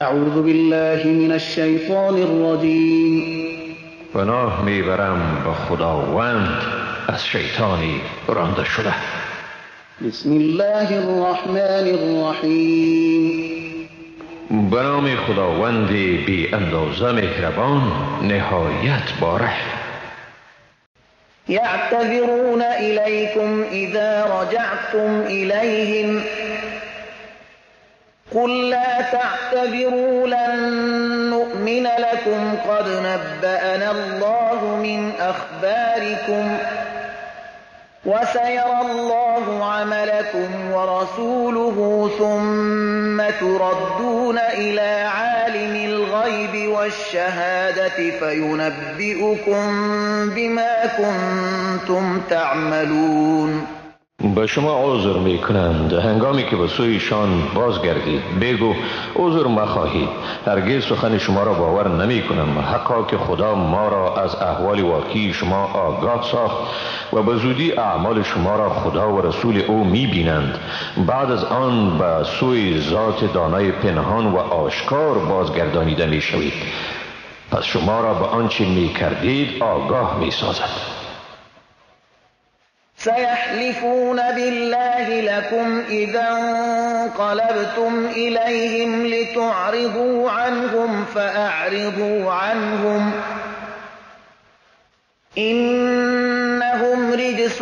اعوذ بالله من الشیطان الرجیم. پناه میبرم به خداوند از شیطانی رانده شده. بسم الله الرحمن الرحیم. به نام خداوند بی اندازه مهربان نهایت باره. یعتذرون الیکم اذا رجعتم الیهم قل لا تعتذروا لن نؤمن لكم قد نبأنا الله من أخباركم وسيرى الله عملكم ورسوله ثم تردون إلى عالم الغيب والشهادة فينبئكم بما كنتم تعملون. به شما عذر میکنند هنگامی که به سویشان بازگردید. بگو عذر مخواهید، هرگز سخن شما را باور نمی کنم. حقا که خدا ما را از احوال واقعی شما آگاه ساخت و به زودی اعمال شما را خدا و رسول او می بینند. بعد از آن به سوی ذات دانای پنهان و آشکار بازگردانیده می شوید. پس شما را به آنچه می کردید آگاه می سازد. سيحلفون بالله لكم إذا انقلبتم إليهم لتعرضوا عنهم فأعرضوا عنهم إنهم رجس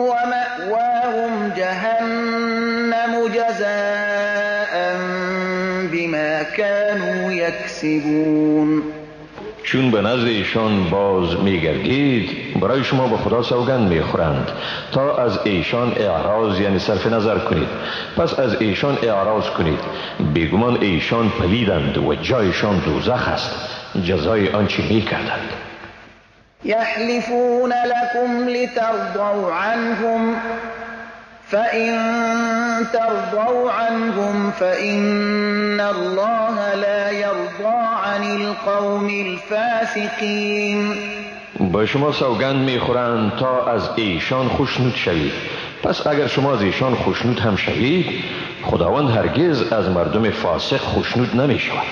ومأواهم جهنم جزاء بما كانوا يكسبون. چون به نزد ایشان باز میگردید برای شما به خدا سوگند میخورند تا از ایشان اعراض یعنی صرف نظر کنید. پس از ایشان اعراض کنید، بیگمان ایشان پلیدند و جایشان دوزخ است، جزای آنچه میکردند. یحلفون لکم لترضوا عنهم فإن ترضوا عنهم فإن الله لا يرضى عن القوم الفاسقين. با شما سوگند میخورند تا از ایشان خوشنود شوید. پس اگر شما از ایشان خوشنود هم شوید، خداوند هرگز از مردم فاسق خوشنود نمی شود.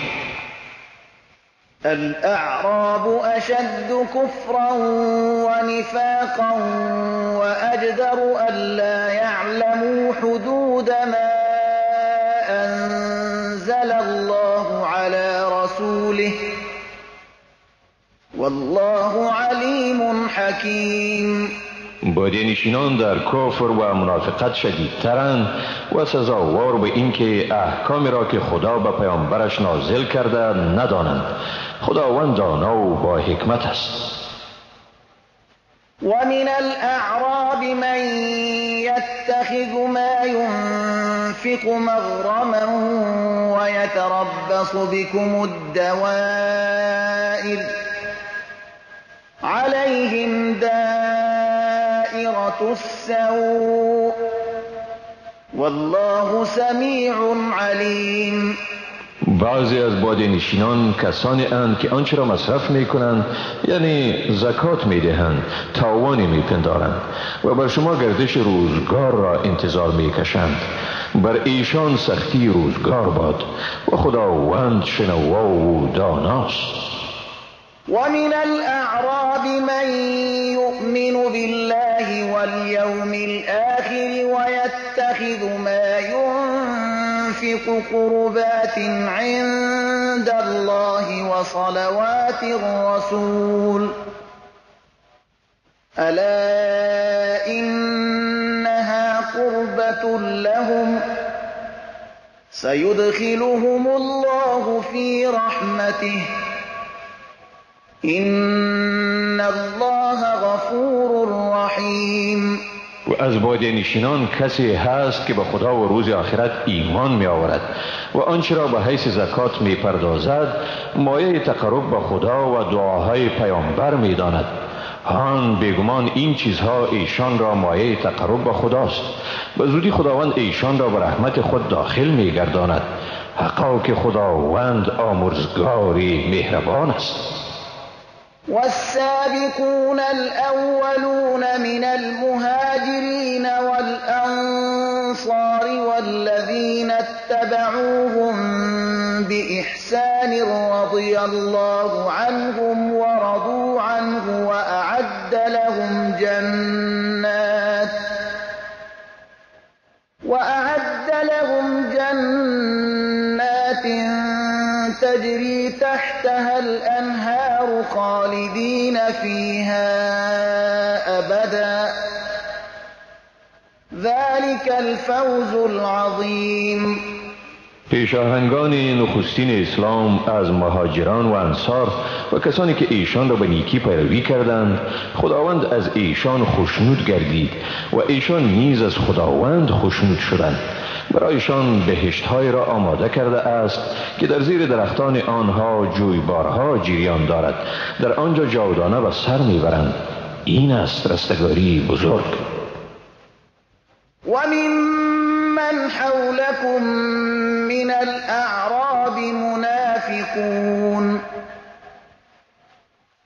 الأعراب أشد كفرا ونفاقا وأجدر ألا يعلموا حدود ما أنزل الله على رسوله والله عليم حكيم. بادیه‌نشینان در کفر و منافقت شدیدترند و سزاوار به اینکه احکامی را که خدا به پیامبرش نازل کرده ندانند. خداوند دانا و با حکمت است. ومن الأعراب من يتخذ ما ينفق مغرما ويتربص بكم الدوائر عليهم دائرة السوء والله سميع عليم. بعضی از بادیه‌نشینان کسانی اند که آنچه را مصرف میکنند یعنی زکات میدهند تاوانی میپندارند و بر شما گردش روزگار را انتظار میکشند. بر ایشان سختی روزگار باد و خداوند شنوا و داناست. ومن الأعراب من يؤمن بالله واليوم الآخر ويتخذ ما ينفق قربات عند الله وصلوات الرسول ألا إنها قربة لهم سيدخلهم الله في رحمته إن الله غفور رحیم. و از بادیه‌نشینان کسی هست که به خدا و روز آخرت ایمان می آورد و آنچه را به حیث زکات می پردازد مایه تقرب به خدا و دعاهای پیامبر می داند. هان بیگمان این چیزها ایشان را مایه تقرب به خداست. به زودی خداوند ایشان را به رحمت خود داخل می گرداند. حقا که خداوند آمرزگاری مهربان است. والسابقون الأولون من المهاجرين والأنصار والذين اتبعوهم بإحسان بإحسان رضي الله عنهم ورضوا عنه وأعد لهم جنات تجري تحتها الأنهار خالدين فيها أبدا ذلك الفوز العظیم. پیشاهنگان نخستین اسلام از مهاجران و انصار و کسانی که ایشان را به نیکی پیروی کردند، خداوند از ایشان خوشنود گردید و ایشان نیز از خداوند خوشنود شدند. برایشان بهشت‌های را آماده کرده است که در زیر درختان آنها جویبارها جریان دارد، در آنجا جاودانه به سر میبرند. این است رستگاری بزرگ. وممن حولكم من الأعراب منافقون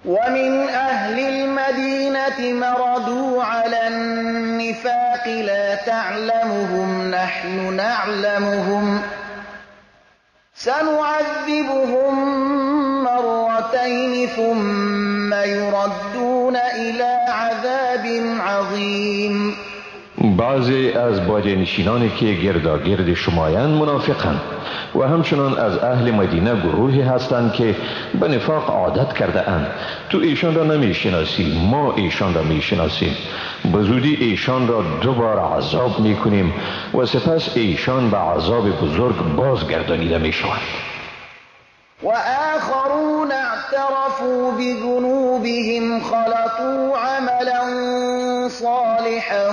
ومن أهل المدينة مردوا على النفاق لا تعلمهم نحن نعلمهم سنعذبهم مرتين ثم يردون إلى عذاب عظيم. بعضی از بادیه‌نشینانی که گرداگرد شمایند منافقند و همچنان از اهل مدینه گروهی هستند که به نفاق عادت کرده اند. تو ایشان را نمیشناسی، ما ایشان را میشناسیم. به زودی ایشان را دوبار عذاب میکنیم و سپس ایشان به عذاب بزرگ بازگردانیده میشوند. وآخرون اعترفوا بذنوبهم خلطوا عملا صالحا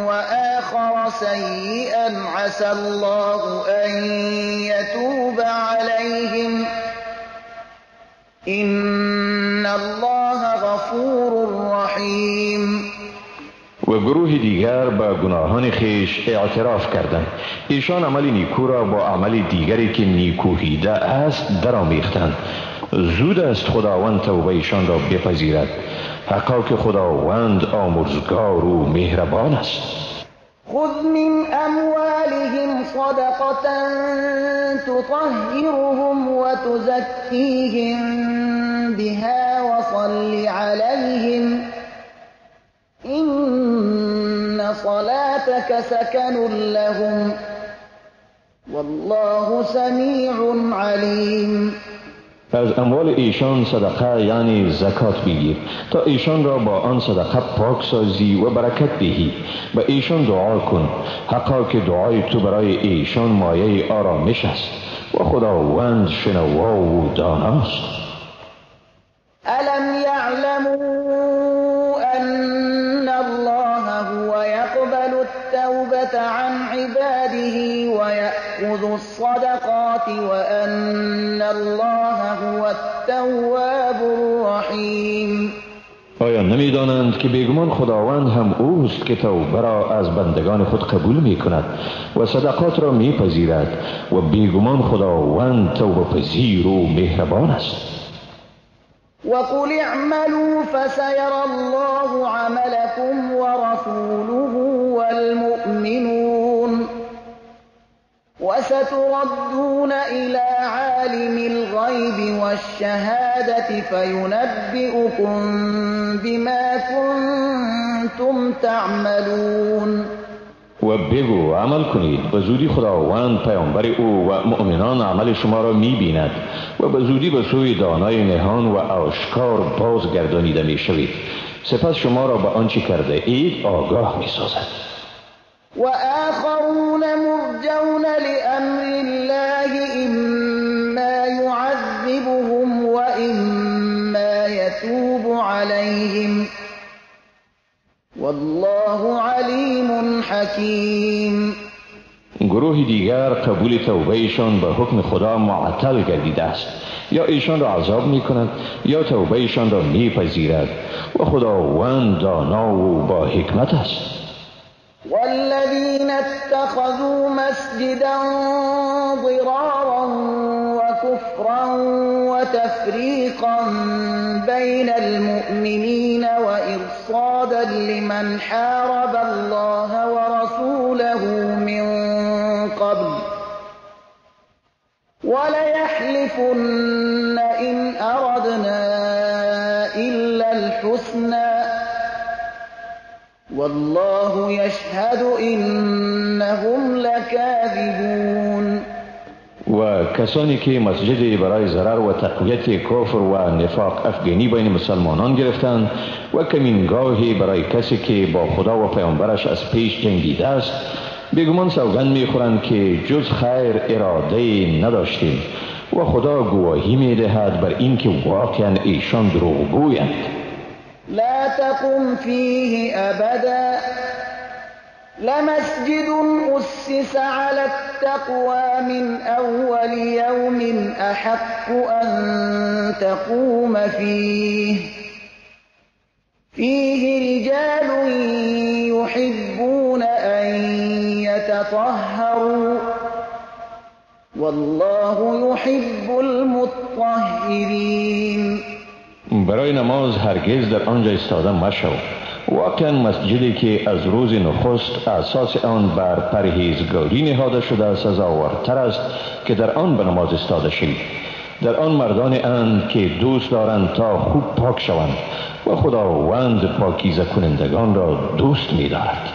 وآخر سيئا عسى الله أن يتوب عليهم إن الله غفور رحيم. و گروه دیگر به گناهان خیش اعتراف کردند. ایشان عمل نیکو را با عمل دیگری که نیکوهیده است درآمیختند. زود است خداوند توبه ایشان را بپذیرد. حقا که خداوند آمرزگار و مهربان است. خذ من اموالهم صدقة تطهرهم وتزكيهم بها وصل عليهم إن صلاتك سكن لهم والله سمیع علیم. از اموال ایشان صدقه یعنی زکات بگیر تا ایشان را با آن صدقه پاک سازی و برکت دهی. به ایشان دعا کن، حقا که دعای تو برای ایشان مایه آرامش است و خداوند شنوا و داناست. الم یعلموا ان الله هو يقبل التوبة عن عباده ويأخذ الصدقات وأن الله هو التواب الرحیم. آیا نمیدانند که بیگمان خداوند هم اوست که توبه را از بندگان خود قبول می کند و صدقات را می پذیرد و بیگمان خداوند توبه پذیر و مهربان است. وقل اعملوا فسيرى الله عملكم ورسوله والمؤمنون وستردون إلى عالم الغيب والشهادة فينبئكم بما كنتم تعملون. و بگو عمل کنید، به زودی خداوند پیامبر او و مؤمنان عمل شما را می‌بیند و به زودی به سوی دانای نهان و آشکار بازگردانیده می‌شوید. سپس شما را به آنچه کرده اید آگاه می‌سازد. و آخرون مرجون لأمر الله إما يعذبهم وإما يتوب عليهم والله علیم حکیم. گروه دیگر قبول توبه ایشان به حکم خدا معطل گردیده است. یا ایشان را عذاب می کند یا توبه ایشان را می پذیرد و خداوند دانا و با حکمت است. والذین اتخذوا مسجدا ضرارا وكفرا وتفريقا بين المؤمنين وإرصادا لمن حارب الله ورسوله من قبل وليحلفن ليحلفن إن أردنا إلا الحسنى والله يشهد إنهم لكاذبون. و کسانی که مسجدی برای ضرر و تقویت کفر و نفاق افغانی بین مسلمانان گرفتند و کمینگاهی برای کسی که با خدا و پیامبرش از پیش جنگیده است، بیگمان سوگند میخورند که جز خیر اراده نداشتیم و خدا گواهی میدهد بر اینکه واقعا ایشان دروغگویند. لا تقم فیه ابدا لمسجد أسس على التقوى من أول يوم أحق أن تقوم فيه فيه رجال يحبون أن يتطهروا والله يحب المطهرين. برای نماز هرگز در آنجا ایستاده مشو. واقعا مسجدی که از روز نخست اساس آن بر پرهیزگاری نهاده شده سزاوارتر است که در آن به نماز ایستاده شوید. در آن مردان اند که دوست دارند تا خوب پاک شوند و خداوند پاکیزه کنندگان را دوست می‌دارد.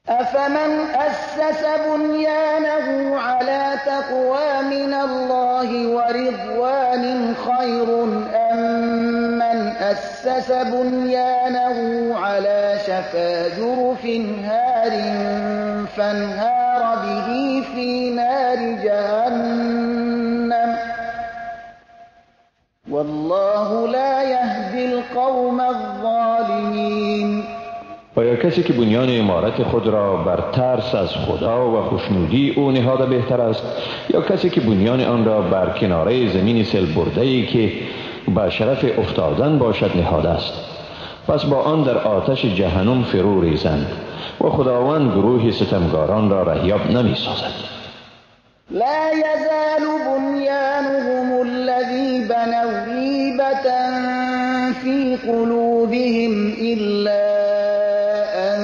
افمن اسس بنیانه على تقوى من الله ورضوان خیر ام من اسس بنیانه على شفا جرف هار فانهار به في نار جهنم والله لا يهدي القوم الظالمين. آیا کسی که بنیان عمارت خود را بر ترس از خدا و خوشنودی او نهاده بهتر است، یا کسی که بنیان آن را بر کناره زمین سیل برده‌ای که به شرف افتادن باشد نهاده است؟ پس با آن در آتش جهنم فرو ریزند و خداوند گروه ستمگاران را رهیاب نمی سازد. لا يزال بنيانهم الذي بنوا ريبة في قلوبهم إلا أن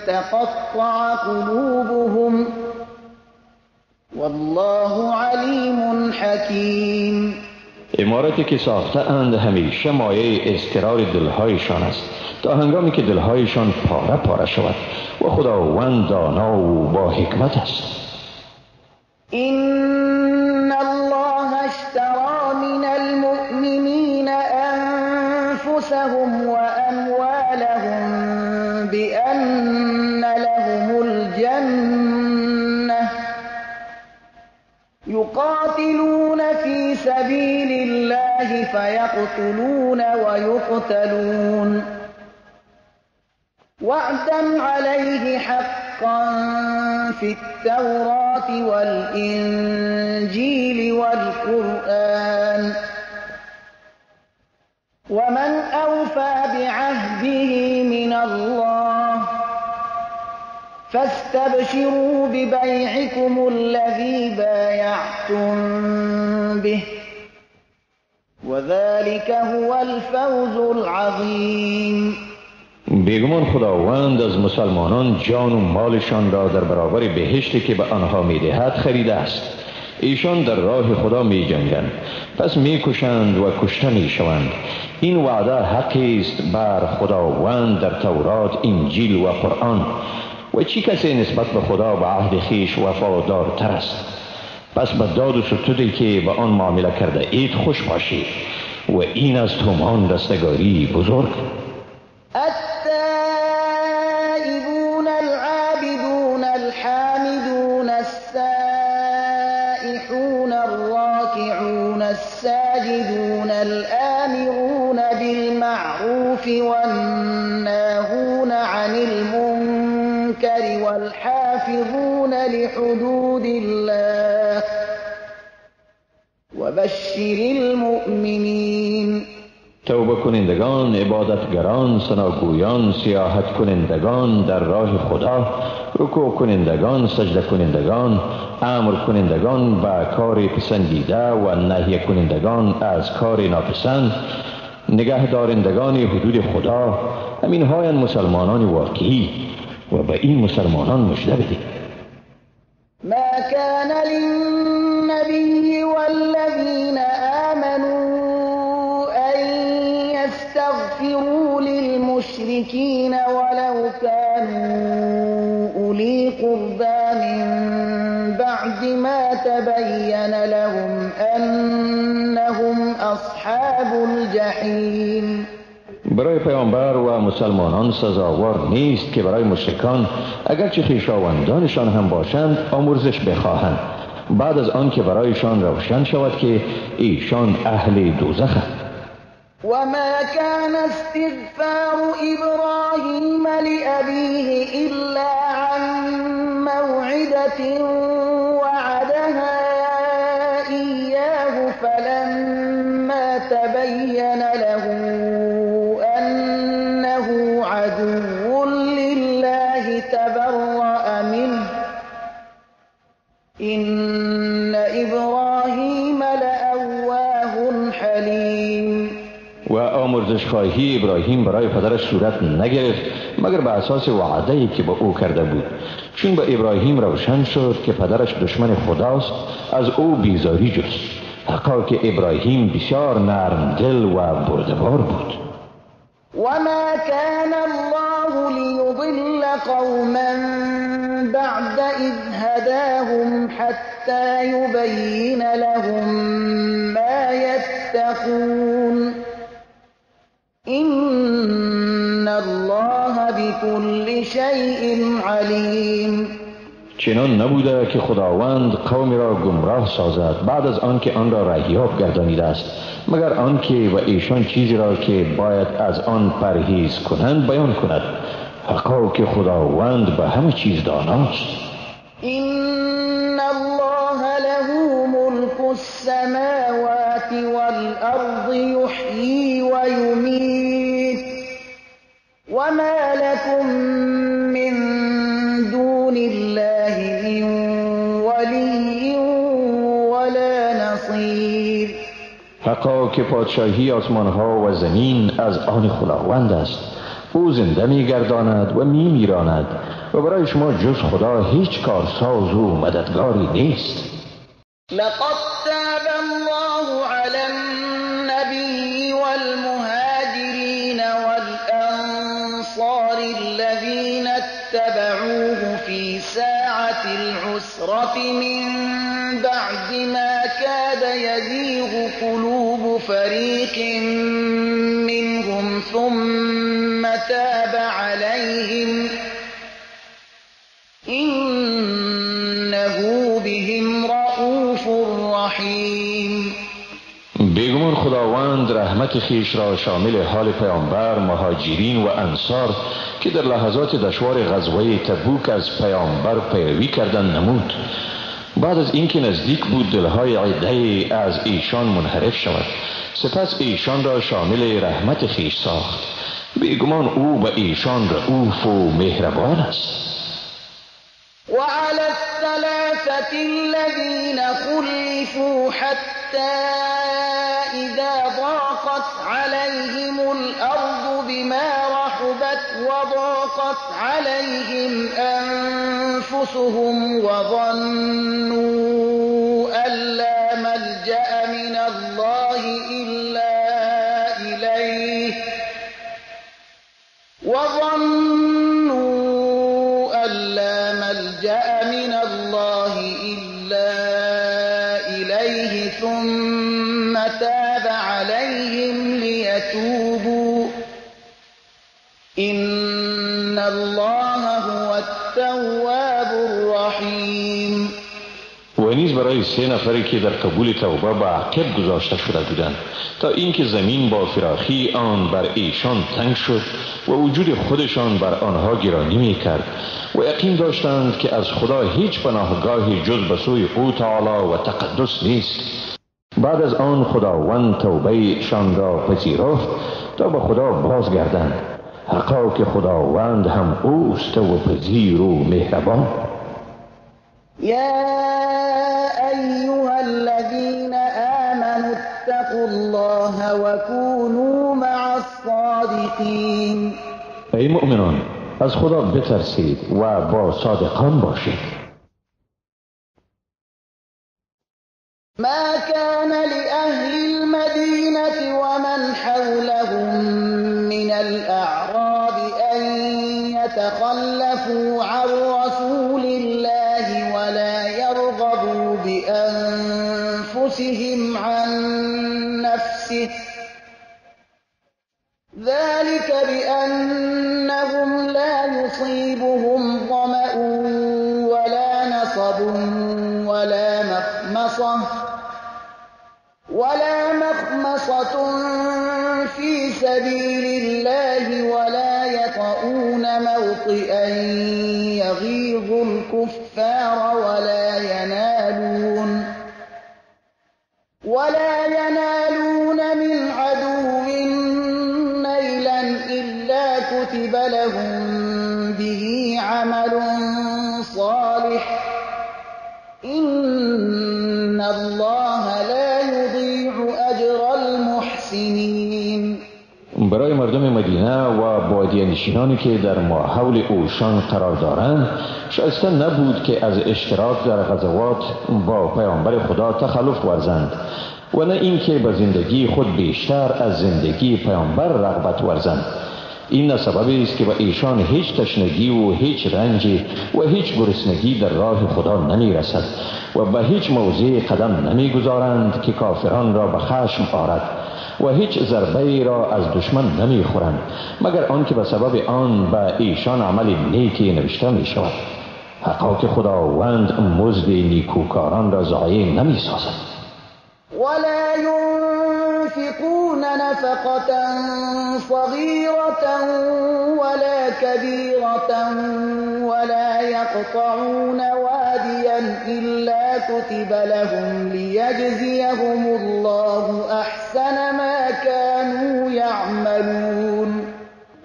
تقطع قلوبهم والله علیم حکیم. عمارتی که ساخته اند همیشه مایه اضطرار دلهایشان است تا هنگامی که دلهایشان پاره پاره شود و خداوند دانا و با حکمت است. إن الله اشترى من المؤمنين أنفسهم وأموالهم بأن لهم الجنة يقاتلون في سبيل الله فيقتلون ويقتلون وعدا عليه حقا في التوراة والإنجيل والقرآن ومن أوفى بعهده من الله فاستبشروا ببيعكم الذي بايعتم به وذلك هو الفوز العظيم. بیگمان خداوند از مسلمانان جان و مالشان را در برابر بهشتی که به آنها میدهد خریده است. ایشان در راه خدا می جنگند، پس می کشند و کشته می شوند. این وعده حقی است بر خداوند در تورات، انجیل و قرآن. و چی کسی نسبت به خدا به عهد خویش وفادارتر است؟ پس به داد و ستودی که به آن معامله کرده اید خوش باشید و این از همان رستگاری بزرگ. التائبون العابدون الحامدون السائحون الراكعون الساجدون الآمرون بالمعروف والناهون عن المنكر والحافظون لحدود الله وبشر المؤمنين. توبه کنندگان، عبادتگران، ثناگویان، سیاحت کنندگان در راه خدا، رکوع کنندگان، سجده کنندگان، امر کنندگان به کار پسندیده و نهی کنندگان از کار ناپسند، نگه دارندگان حدود خدا، همین هایند مسلمانان واقعی و به این مسلمانان مژده بدید. ما كان للنبي للمشركين ولو كانوا أولي قربى من بعد ما تبين لهم أنهم أصحاب الجحيم. برای پیامبر و مسلمانان سزاوار نیست که برای مشرکان اگرچه خویشاوندانشان هم باشند آمرزش بخواهند، بعد از آن که برایشان روشن شود که ایشان اهل دوزخند. وما كان استغفار إبراهيم لأبيه إلا عن موعدة وعدها إياه فلما تبين له أنه عدو لله تبرأ منه إن إبراهيم لأواه حليم. و آمرزش خواهی ابراهیم برای پدرش صورت نگرفت مگر به اساس وعده‌ای که با او کرده بود. چون به ابراهیم روشن شد که پدرش دشمن خداست، از او بیزاری جست. حقا که ابراهیم بسیار نرم دل و بردبار بود. وما كان الله ليضل قوما بعد إذ هداهم حتى يبين لهم ما يتقون إن الله بكل شيء عليم. چنان نبوده که خداوند قومی را گمراه سازد بعد از آن که آن را رهیاب گردانیده است، مگر آنکه و ایشان چیزی را که باید از آن پرهیز کنند بیان کند. حقا که خداوند به همه چیز داناست. إن الله له ملك السماوات والأرض يحيي ويميت وما لكم من دون الله من ولي ولا نصير. حقا که پادشاهی آسمانها و زمین از آن خداوند است. او زنده می‌گرداند و می‌میراند و برای شما جز خدا هیچ کارساز و مددگاری نیست. لقد تاب الله على النبي والمهاجرين والأنصار الذين اتبعوه في ساعة العسرة من بعد ما كاد يزيغ قلوب فريق منهم ثم تاب عليهم إنه بهم رؤوف رحيم. بیگمان خداوند رحمت خیش را شامل حال پیامبر، مهاجرین و انصار که در لحظات دشوار غزوه تبوک از پیامبر پیروی کردند نمود. بعد از اینکه نزدیک بود دلهای عده‌ای از ایشان منحرف شود، سپس ایشان را شامل رحمت خیش ساخت. بیگمان او به ایشان رؤوف و مهربان است. وعلى الثلاثة الذين خلفوا حتى إذا ضاقت عليهم الأرض بما رحبت وضاقت عليهم أنفسهم وظنوا أن لا ملجأ من الله إلا إليه وظنوا أن لا ملجأ من الله إلا إليه ثم تاب عليهم ليتوبوا إن الله هو التواب الرحيم. و نیز برای 3 نفری که در قبول توبه به عقب گذاشته شده بودند تا اینکه زمین با فراخی آن بر ایشان تنگ شد و وجود خودشان بر آنها گرانی می کرد و یقین داشتند که از خدا هیچ پناهگاهی جز به سوی او تعالی و تقدس نیست. بعد از آن خداوند توبه ایشان را پذیرفت تا به خدا بازگردند. حقا که خداوند هم اوست و پذیر و مهربان. يا أيها الذين آمنوا اتقوا الله وكونوا مع الصادقين. ای مؤمنان، از خدا بترسید و با صادقان باشید. ما كان لأهل المدينة ومن حولهم من الأعراب تخلفوا عن رسول الله ولا يرغبوا بأنفسهم عن نفسه ذلك بأنهم لا يصيبهم ظمأ ولا نصب ولا مخمصة في سبيل الله ولا يطؤون موطئا يغيظ الكفار ولا ينالون من عدو نيلا إلا كتب لهم به عمل صالح إن الله لا يضيع أجر المحسنين. برای مردم مدینه و بادیه نشینانی که در ماحول اوشان قرار دارند شایسته نبود که از اشتراک در غزوات با پیامبر خدا تخلف ورزند و نه اینکه به زندگی خود بیشتر از زندگی پیامبر رغبت ورزند. این سبب است که به ایشان هیچ تشنگی و هیچ رنجی و هیچ گرسنگی در راه خدا نمی رسد و به هیچ موضع قدم نمی گذارند که کافران را به خشم آرد و هیچ ضربه ای را از دشمن نمی خورند مگر آنکه به سبب آن به ایشان عمل نیکی نوشته می شود. حقا که خداوند مزد نیکوکاران را ضایع نمی سازد. ولا ينفقون نفقة صغيرة ولا كبيرة ولا يقطعون واديا إلا كتب لهم ليجزيهم الله أحسن ما كانوا يعملون.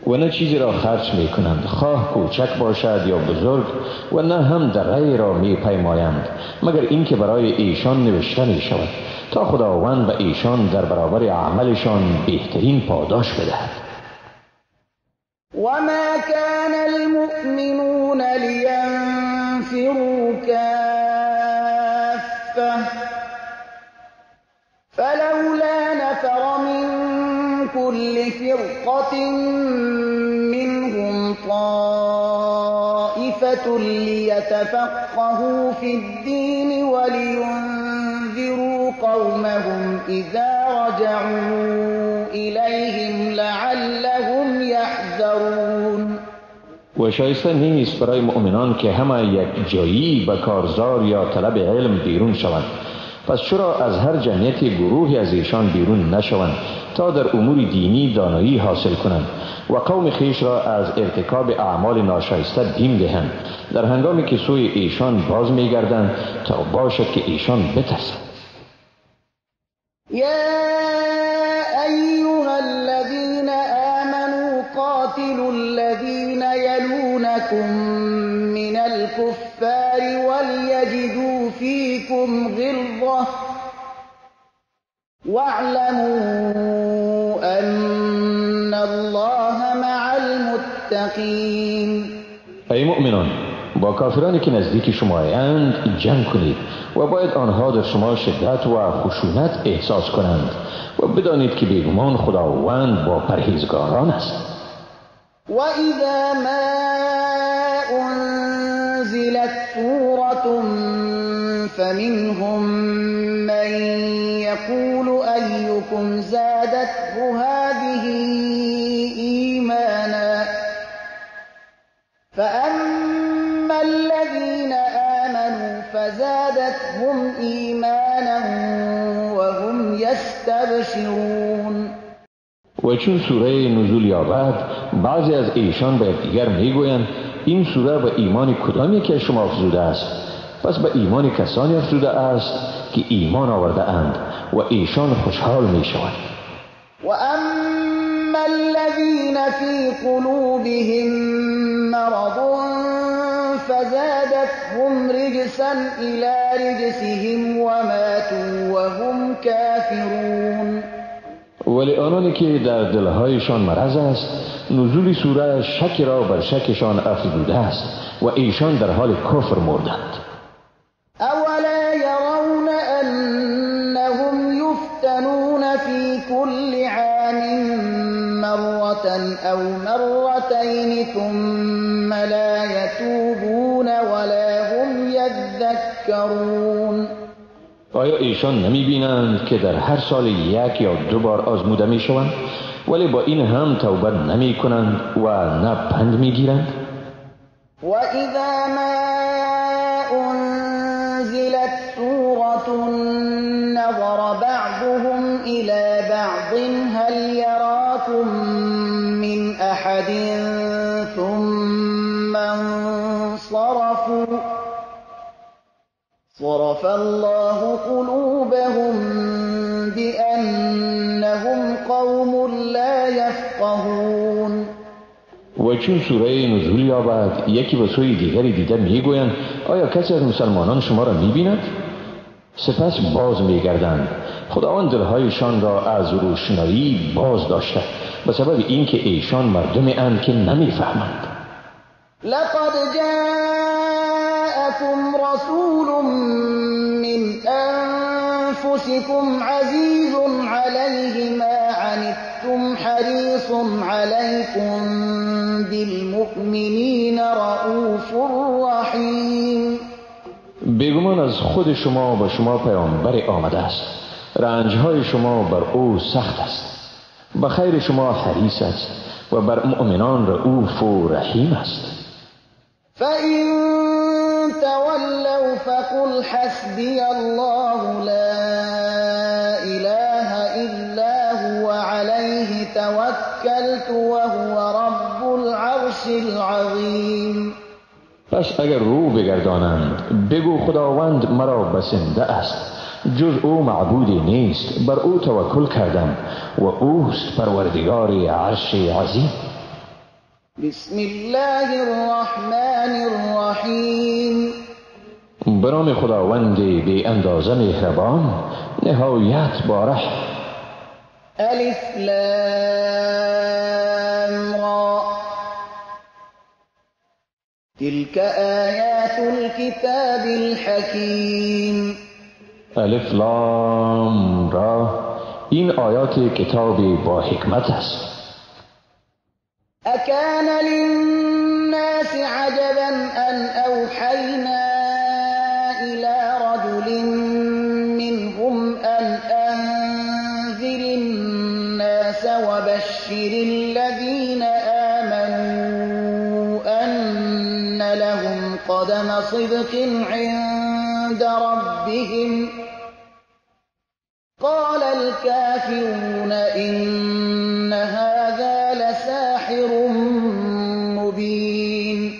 و نه چیزی را خرج می کنند خواه کوچک باشد یا بزرگ و نه هم دره را می پیمایند مگر اینکه برای ایشان نوشته می شود تا خداوند به ایشان در برابر عملشان بهترین پاداش بدهد. و ما كان المؤمنون لینفروا كافة فلولا نفر من كل فرقة منهم طائفة ليتفقهوا في الدين ولينذروا قومهم إذا رجعوا إليهم لعلهم يحذرون. و شایسته نیست برای مؤمنان که همه یک جایی به کارزار یا طلب علم بیرون شوند. پس چرا از هر جمعیت گروهی از ایشان بیرون نشوند تا در امور دینی دانایی حاصل کنند و قوم خویش را از ارتکاب اعمال ناشایسته بیم دهند در هنگامی که سوی ایشان باز می‌گردند تا باشد که ایشان بترسند. یا ایها الذین آمنوا قاتلوا الذین یلونکم من الكفار وليجدوا فیکم غلظة واعلموا أن الله مع المتقین. ای مؤمنان، با کافرانی که نزدیک شما اند جنگ کنید و باید آنها در شما شدت و خشونت احساس کنند و بدانید که بیگمان خداوند با پرهیزگاران است. و اذا ما انزلت سورة فمنهم من يقول أيكم زادته هذه إيمانا فأما الذين آمنوا فزادتهم إيمانا وهم يستبشرون. و چون سوره نزول یابد بعضی از ایشان به یکدیگر میگویند این سوره به ایمان کدام یکی از شما افزوده است؟ پس به ایمان کسانی افزوده است که ایمان آورده اند و ایشان خوشحال می شوند. و اما الذین فی قلوبهم مرض فزادتهم رجسا الى رجسهم وماتوا وهم کافرون. ولی آنانی که در دلهایشان مرض است نزول سوره شک را بر شکشان افزوده است و ایشان در حال کفر مردند. اولا يرون انهم يفتنون في كل عام مرة مرة أو مرتين ثم لا يتوبون ولا هم يذكرون. آیا ایشان نمی بینند که در هر سال یک یا دو بار آزموده می شوند، ولی با این هم توبه نمی کنند و نه پند می گیرند؟ وإذا ما أنزلت سورة نظر بعضهم إلى بعض هل يراكم من أحد ثم انصرفوا صرف الله قلوبهم بأنهم قوم لا يفقهون. و چون سوره نزول یابد یکی به سوی دیگری دیده میگویند آیا کسی از مسلمانان شما را میبیند؟ سپس باز میگردند. خداوند دلهایشان را از روشنایی باز داشته به سبب اینکه ایشان مردم اند که نمیفهمند. لقد جاءكم رسول من أنفسكم عزيز عليه ما عنتم حريص عليكم بالمؤمنين رؤوف رحيم. بیگمان از خود شما با شما پیامبر آمده است، رنجهای شما بر او سخت است، به خیر شما حریص است و بر مؤمنان رؤوف و رحیم است. فإن تولوا فقل حسبي الله لا إله إلا هو عليه توكلت وهو رب العرش العظيم. پس اگر رو بگردانند بگو خداوند مرا بسنده است، جز او معبودی نیست، بر او توکل کردم و اوست پروردگار عرش عظیم. بسم الله الرحمن الرحیم. به نام خداوند بی اندازه مهربان نهایت باره. الف لام را تلك آیات الكتاب الحکیم. الف لام را، این آیات کتاب با حکمت است. أكان للناس عجبا أن أوحينا إلى رجل منهم أن أنذر الناس وبشر الذين آمنوا أن لهم قدم صدق عند ربهم. قال الكافرون إن هذا لساحر مبين.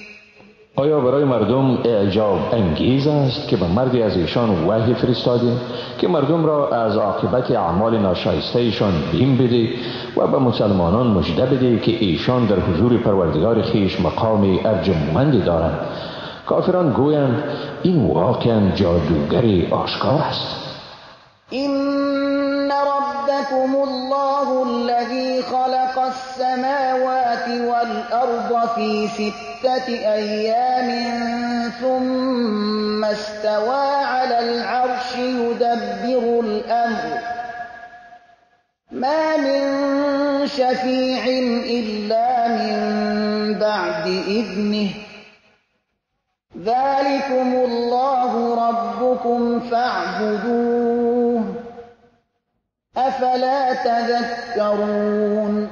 آیا برای مردم اعجاب انگیز است که به مردی از ایشان وحی فرستادیم که مردم را از عاقبت اعمال ناشایسته ایشان بیم بده و به مسلمانان مژده بده که ایشان در حضور پروردگار خویش مقام ارجمندی دارند؟ کافران گویند این واقعا جادوگر آشکار است. إن ربكم الله الذي خلق السماوات والأرض في 6 أيام ثم استوى على العرش يدبر الأمر ما من شفيع إلا من بعد إذنه ذلكم الله ربكم فاعبدوه افلا تذكرون.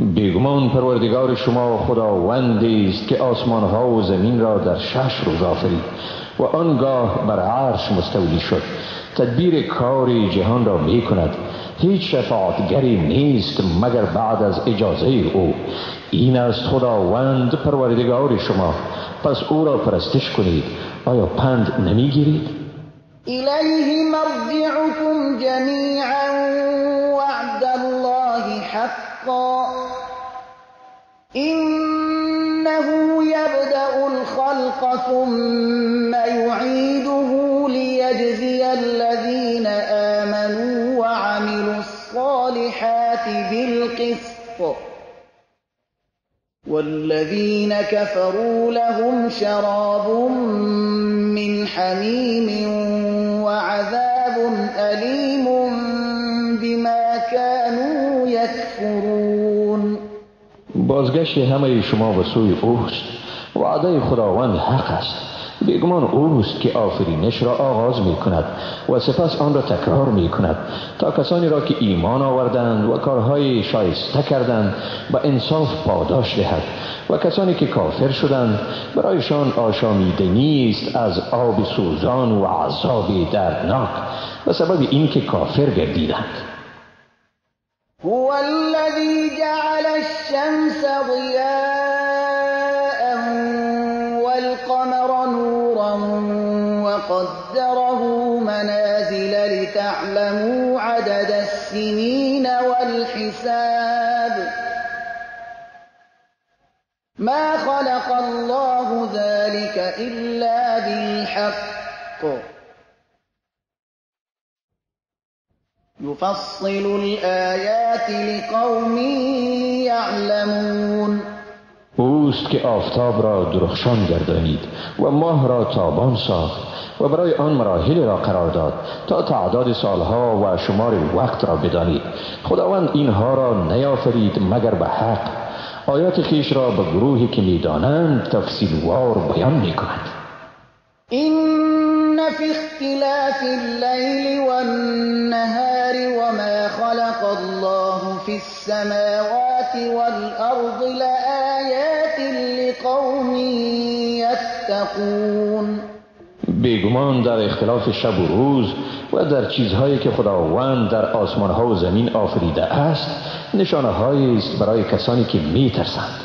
بیگمان پروردگار شما خداوندی است که آسمانها و زمین را در 6 روز آفرید و آنگاه بر عرش مستولی شد. تدبیر کار جهان را می کند. هیچ شفاعتگری نیست مگر بعد از اجازه او. این است خداوند پروردگار شما، پس او را پرستش کنید. آیا پند نمیگیرید؟ الیه مرجعکم جمیعا وعد الله حقا انه یبدأ الخلق ثم یعیده لیجزی الذین آمنوا وعملوا الصالحات بالقسط والذين كفروا لهم شراب من حميم وعذاب أليم بما كانوا يكفرون. بازگشت همه شما به سوی اوست. وعده خداوند حق است. بیگمان اوست که آفرینش را آغاز می کند و سپس آن را تکرار می کند تا کسانی را که ایمان آوردند و کارهای شایسته کردند به انصاف پاداش دهد و کسانی که کافر شدند برایشان آشامیدنی است از آب سوزان و عذاب دردناک به سبب اینکه کافر گردیدند. هو الذي جعل الشمس ضياء والقمر نورا وقدره منازل لتعلموا عدد السنين والحساب ما خلق الله ذلك إلا بالحق يفصل الآيات لقوم يعلمون. اوست که آفتاب را درخشان گردانید و ماه را تابان ساخت و برای آن مراحل را قرار داد تا تعداد سالها و شمار وقت را بدانید. خداوند اینها را نیافرید مگر به حق. آیات خویش را به گروهی که میدانند تفصیلوار بیان میکند. إن في اختلاف الليل والنهار وما خلق الله في السماوات والأرض لآيات لقوم يتقون. بیگمان در اختلاف شب و روز و در چیزهایی که خداوند در آسمانها و زمین آفریده است نشانه‌هایی است برای کسانی که میترسند.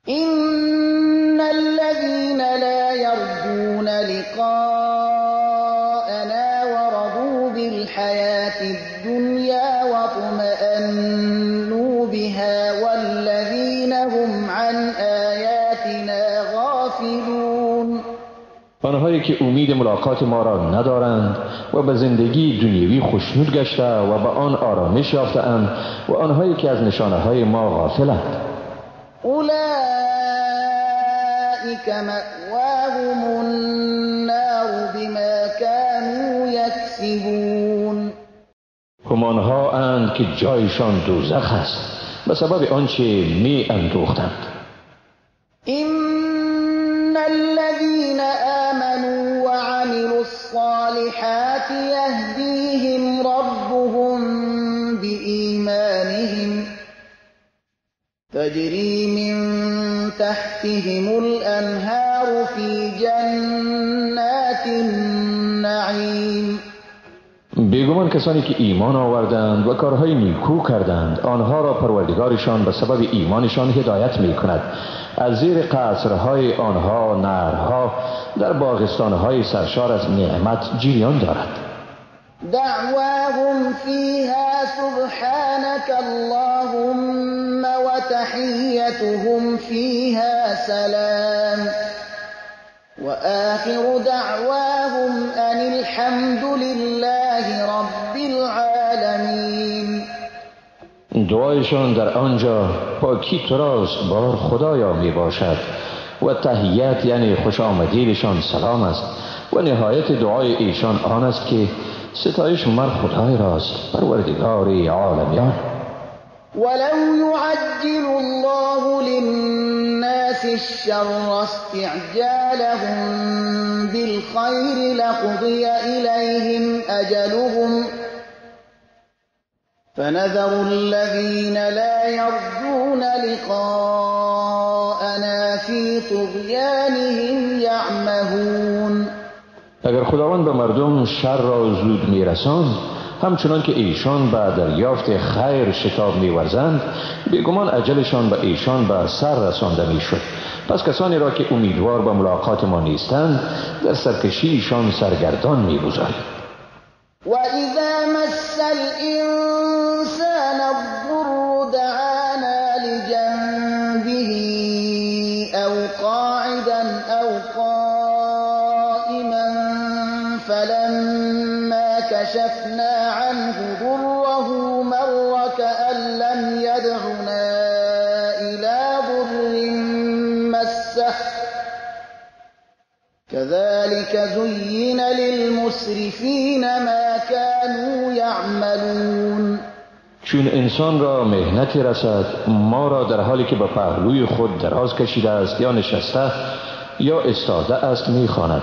إن الذين لا يرجون لقاءنا ورضوا بالحياة الدنيا واطمأنوا بها والذين هم عن آياتنا غافلون. آنهایی که امید ملاقات ما را ندارند و به زندگی دنیوی خوشنود گشته و به آن آرامش یافته‌اند و آنهایی که از نشانه‌های ما غافلند. أولئك مأواهم النار بما كانوا يكسبون. همانها اند که جایشان دوزخ است به سبب آنچه می اندوختند. إن الذين آمنوا وعملوا الصالحات يهديهم ربهم بإيمانهم تجري من تحتهم الأنهار في جنات النعيم. بیگمان کسانی که ایمان آوردند و کارهای نیکو کردند آنها را پروردگارشان به سبب ایمانشان هدایت می کند. از زیر قصرهای آنها نهرها در باغستانهای سرشار از نعمت جریان دارد. دعواهم فيها سبحانك اللهم وتحيتهم فيها سلام وآخر دعواهم أن الحمد لله رب العالمين. دعایشان در آنجا پاکی تو راست بار خدایا می باشد و تحیت یعنی خوش آمدیدشان سلام است و نهایت دعای ایشان آن است که ستایش مر خدای راست پروردگار عالمیان. ولو يعجل الله للناس الشر استعجالهم بالخير لقضي إليهم أجلهم فنذر الذين لا يرجون لقاءنا في طغيانهم يعمهون. اگر خداوند به مردم شر را زود میرساند همچنان که ایشان به دریافت خیر شتاب میورزند بیگمان اجلشان به ایشان به سر رسانده میشد. پس کسانی را که امیدوار به ملاقات ما نیستند در سرکشی ایشان سرگردان میگذاریم. وَإِذَا مَسَّ الْإِنسَانَ الضُّرُّ دَعَانَا لِجَنبِهِ أَوْ قَاعِدًا أَوْ قَائِمًا فَلَمَّا كَشَفْنَا عَنْهُ ضُرَّهُ مَرَّ كَأَن لَّمْ يَدْعُنَا إِلَىٰ ضُرٍّ مَّسَّهُ كذلك زين للمسرفين ما كانوا يعملون. چون انسان را مهنتی رسد، ما را در حالی که به پهلوی خود دراز کشیده است یا نشسته یا استاده است میخواند،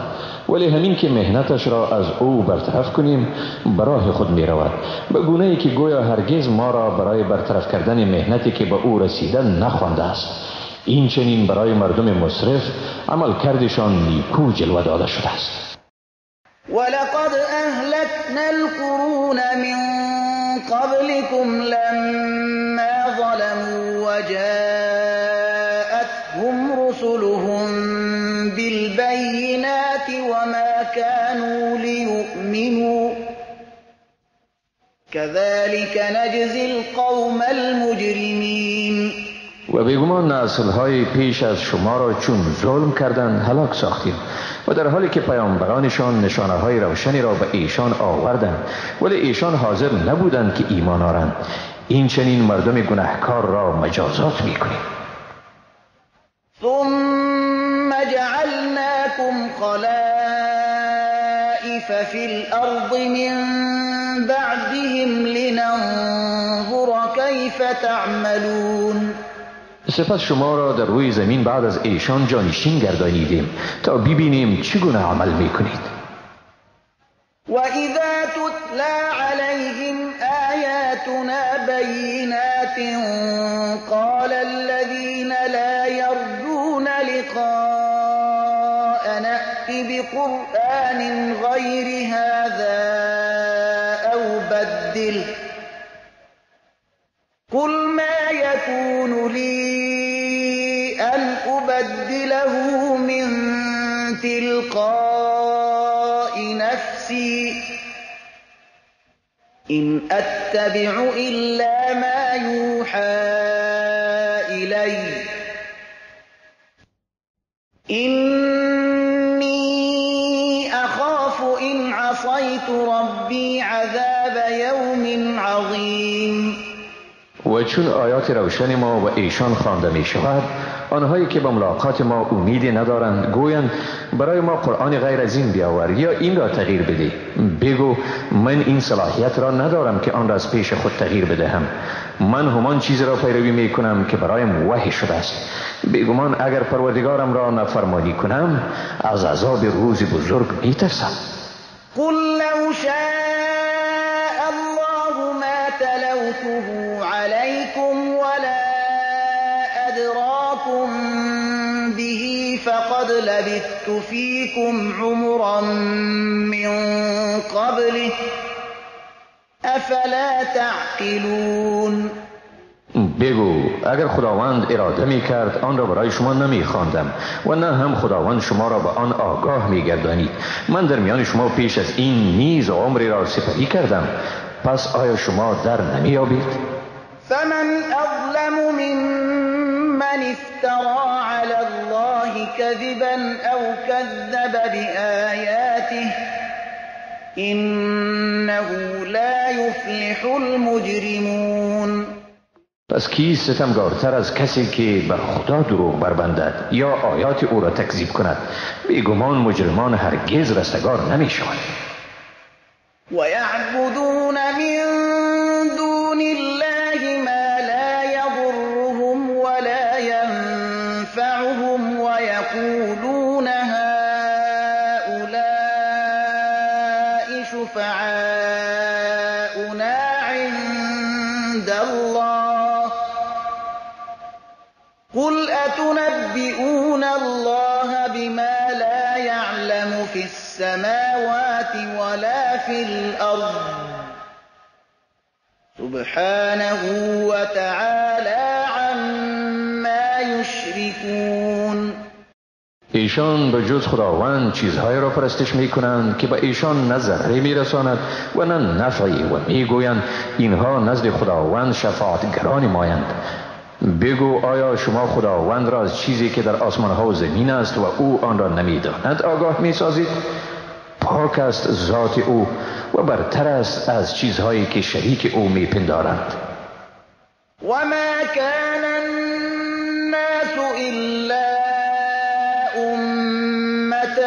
ولی همین که مهنتش را از او برطرف کنیم براه خود می رود، به گونه ای که گویا هرگز ما را برای برطرف کردن مهنتی که به او رسیده نخوانده است. این چنین برای مردم مسرف عمل کردشان نیکو جلوه داده شده است. ولقد اهلكنا القرون من قبلكم لما ظلموا وجاءتهم رسلهم بالبينات وما كانوا ليؤمنوا كذلك نجزي القوم المجرمين. و بیگمان نسل‌های پیش از شما را چون ظلم کردند هلاک ساختیم و در حالی که پیامبرانشان نشانه‌های روشنی را به ایشان آوردند، ولی ایشان حاضر نبودند که ایمان آرند. این چنین مردم گناهکار را مجازات می‌کنیم. ثم جعلناكم خلائف في الأرض من بعدهم لننظر كيف تعملون. سپس شما را در روی زمین بعد از ایشان جانشین گردانیدیم تا ببینیم چگونه عمل میکنید. و اذا تتلى عليهم آیاتنا بینات قال الذين لا يرجون لقاء نأت بقرآن غير هذا أو بدله قل ما يكون لي أن أبدله من تلقاء نفسي إن أتبع إلا ما يوحى إلي إني أخاف إن عصيت ربي عذاب يوم عظيم. و چون آیات روشن ما و ایشان خوانده می شود، آنهایی که به ملاقات ما امیدی ندارند گویند برای ما قرآن غیر از این بیاور یا این را تغییر بده. بگو من این صلاحیت را ندارم که آن را از پیش خود تغییر بدهم. من همان چیز را پیروی می کنم که برایم وحی شده است. بیگمان اگر پروردگارم را نافرمانی کنم از عذاب روز بزرگ می ترسم. قل لو شاء الله ما تلوته عليكم ولا أدراكم به فقد لبثت فيكم عمرا من قبله أفلا تعقلون. بگو اگر خداوند اراده می کرد آن را برای شما نمی خواندم و نه هم خداوند شما را به آن آگاه می گردانید. من در میان شما پیش از این نیز عمری را سپری کردم، پس آیا شما در نمی یابید؟ فمن اظلم ممن افترى على الله كذبا او كذب بآیاته انه لا يفلح المجرمون. پس کی ستمگارتر از کسی که بر خدا دروغ بربندد یا آیات او را تکذیب کند؟ بیگمان مجرمان هرگز رستگار نمی شوند. ويعبدون من دون الله ما لا يضرهم ولا ينفعهم ويقولون هؤلاء شفعاؤنا عند الله قل أتنبئون الله بما لا يعلم في السماوات ولا في الأرض سبحانه وتعالى عما يشركون. ایشان به جز خداوند چیزهایی را پرستش میکنند که به ایشان نه ضرری میرساند و نه نفعی و میگویند اینها نزد خداوند شفاعتگران مایند. بگو آیا شما خداوند را از چیزی که در آسمان ها و زمین است و او آن را نمیداند آگاه میسازید؟ پاک است ذات او و برتر است از چیزهایی که شریک او میپندارند. و ما کان الناس الا امة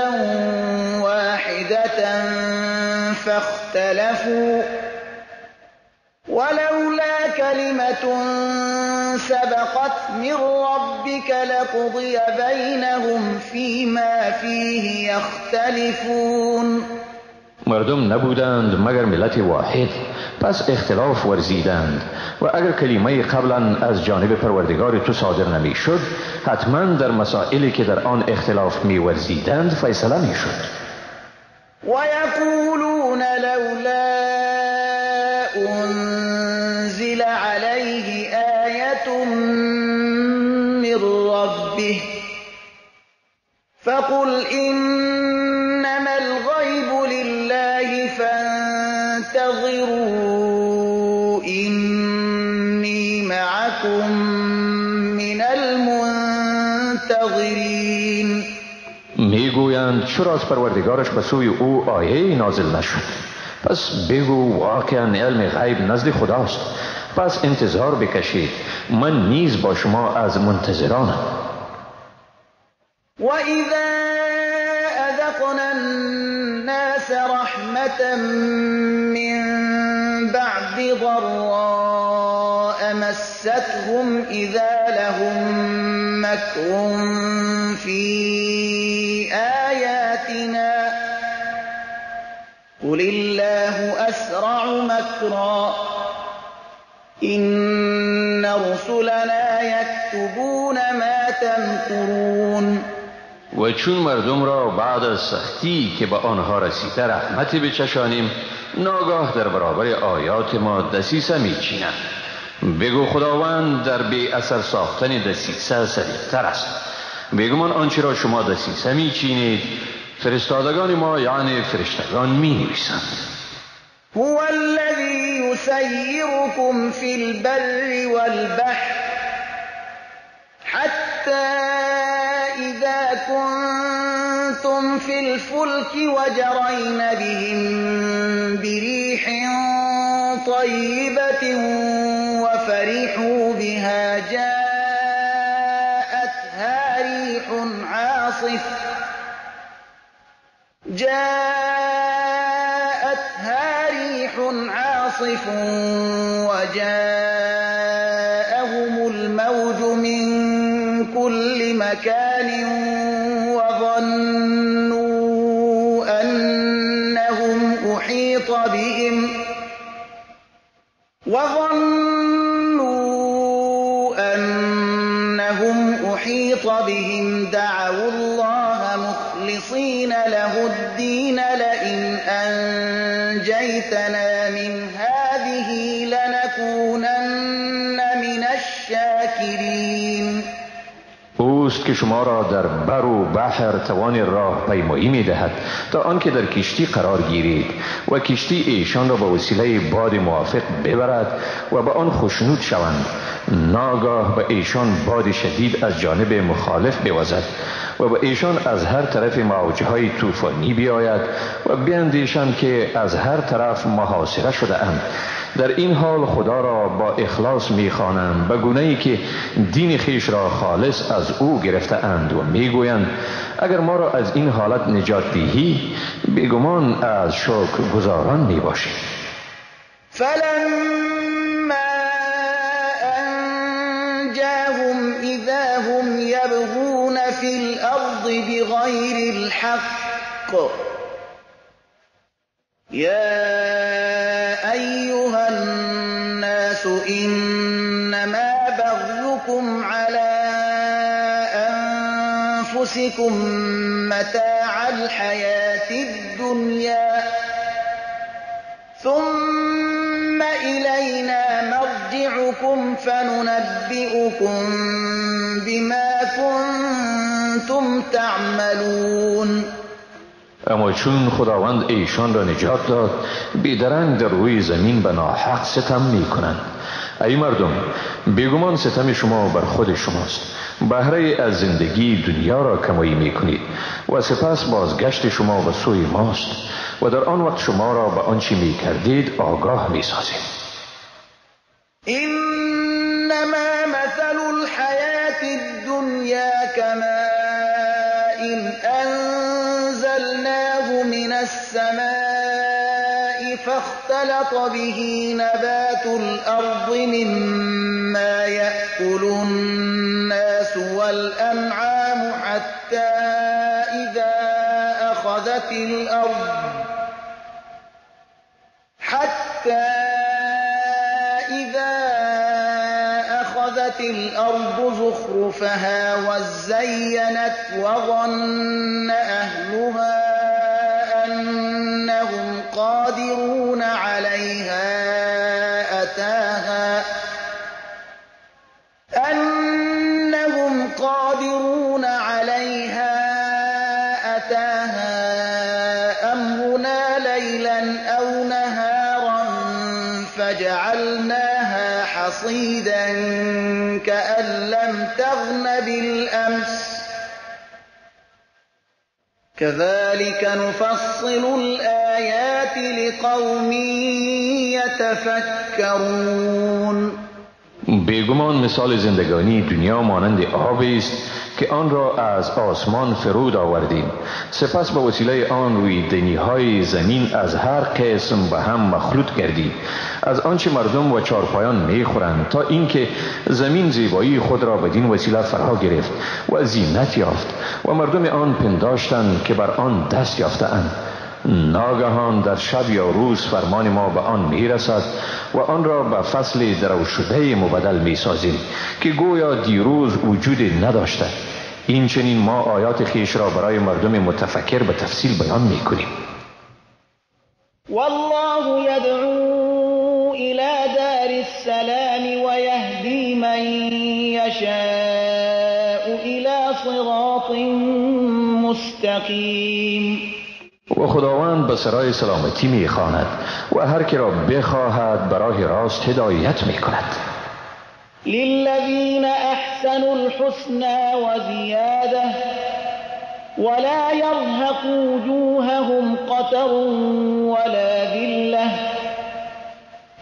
واحدة فاختلفوا ولولا كلمة سبقت من ربك لقضي بينهم فيما فيه يختلفون. مردم نبودند مگر ملت واحد، پس اختلاف ورزیدند و اگر کلمه قبلا از جانب پروردگار تو صادر نمی شد، حتما در مسائلی که در آن اختلاف می ورزیدند فیصله می شد. ويقولون لولا أنزل عليه آية من ربه فقل إنما الغيب لله فانتظروا إني معكم من المنتظرين. میگویند چرا از پروردگارش به سوی او آیه نازل نشد؟ پس بگو واقعا علم غیب نزد خداست، پس انتظار بکشید، من نیز با شما از منتظرانم. وَإِذَا أَذَقْنَا النَّاسَ رَحْمَةً مِّن بَعْدِ ضَرَّاءَ مَسَّتْهُمْ إِذَا لَهُم مَّكْرٌ فِي آيَاتِنَا قُلِ اللَّهُ أَسْرَعُ مَكْرًا إِنَّ رُسُلَنَا يَكْتُبُونَ مَا تَمْكُرُونَ. و چون مردم را بعد از سختی که به آنها رسیده رحمتی بچشانیم، ناگاه در برابر آیات ما دسیسه میچینند. بگو خداوند در بی اثر ساختن دسیسه سریعتر است. بگمان آنچه را شما دسیسه میچینید فرستادگان ما یعنی فرشتگان می نویسند. هو الذی یسیرکم فی البر والبحر حتی إذا كنتم في الفلك وجرين بهم بريح طيبة وفرحوا بها جاءتها ريح عاصف وجاءهم الموج من كل مكان وظنوا أنهم أحيط بهم دعوا الله مخلصين له الدين لئن أنجيتنا من هذه لنكونن من الشاكرين. اوست که شما را در بر و بحر توان راه پیمایی می دهد تا آنکه در کشتی قرار گیرید و کشتی ایشان را به وسیله باد موافق ببرد و به آن خوشنود شوند. ناگاه به ایشان باد شدید از جانب مخالف بوزد و به ایشان از هر طرف موجهای طوفانی بیاید و بیندیشند که از هر طرف محاصره شده اند. در این حال خدا را با اخلاص میخوانند به گونه‌ای که دین خویش را خالص از او گرفته اند و میگویند اگر ما را از این حالت نجات دهی بیگمان از شکر گزاران میباشیم. فلما انجاهم اذا هم یبغون فی الارض بغیر الحق يا أيها الناس إنما بغيكم على أنفسكم متاع الحياة الدنيا ثم إلينا مرجعكم فننبئكم بما كنتم تعملون. اما چون خداوند ایشان را نجات داد بیدرنگ در روی زمین به ناحق ستم می کنند. ای مردم، بیگمان ستم شما بر خود شماست. بهره از زندگی دنیا را کمایی می کنید و سپس بازگشت شما به سوی ماست و در آن وقت شما را به آنچه می کردید آگاه می سازیم. انما مثل الحیات الدنیا کماء انزلناه من السماء فاختلط اختلط به نبات الأرض مما يأكل الناس والأنعام حتى إذا أخذت الأرض زخرفها وزينت وظن أهلها أنهم قادرون عليها أتاها أمرنا ليلا أو نهارا فجعلناها حصيدا كأن لم تغن بالأمس كذلك نفصل الآيات لقوم يتفكرون. بیگمان مثال زندگانی دنیا مانند آبی است که آن را از آسمان فرود آوردیم، سپس با وسیله آن رویدنی‌های زمین از هر قسم به هم مخلوط کردیم، از آنچه مردم و چارپایان میخورند، تا اینکه زمین زیبایی خود را بدین وسیله فرا گرفت و زینت یافت و مردم آن پنداشتند که بر آن دست یافته‌اند. ناگهان در شب یا روز فرمان ما به آن میرسد و آن را به فصل درو شده مبدل میسازیم که گویا دیروز وجود نداشته. این چنین ما آیات خیش را برای مردم متفکر به تفصیل بیان میکنیم. والله یدعو الى دار السلام ویهدی من یشاء الى صراط مستقیم. و خداوند به سرای سلامتی میخواند و هر که را بخواهد براه راست هدایت میکند. للذین احسنوا الحسنى وزیاده ولا يرهق وجوههم قتر ولا ذلة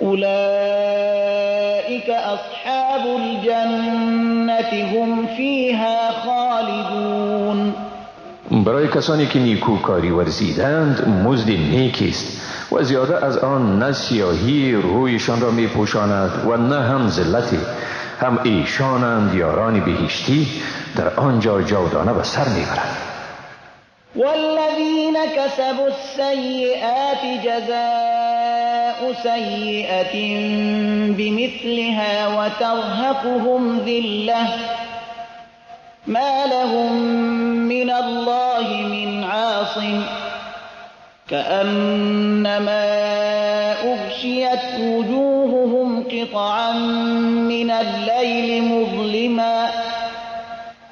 أولئك أصحاب الجنة هم فيها خالدون. برای کسانی که نیکوکاری ورزیدند مزد نیکی است و زیاده از آن نه سیاهی رویشان را می پوشاند و نه هم ذلتی، هم ایشانند یاران بهشتی، در آنجا جاودانه به سر میبرند. والذین کسبوا السیئات جزاء سیئة بمثلها وترهقهم ذلة ما لهم من الله من عاصم كأنما أغشيت وجوههم قطعا من الليل مظلما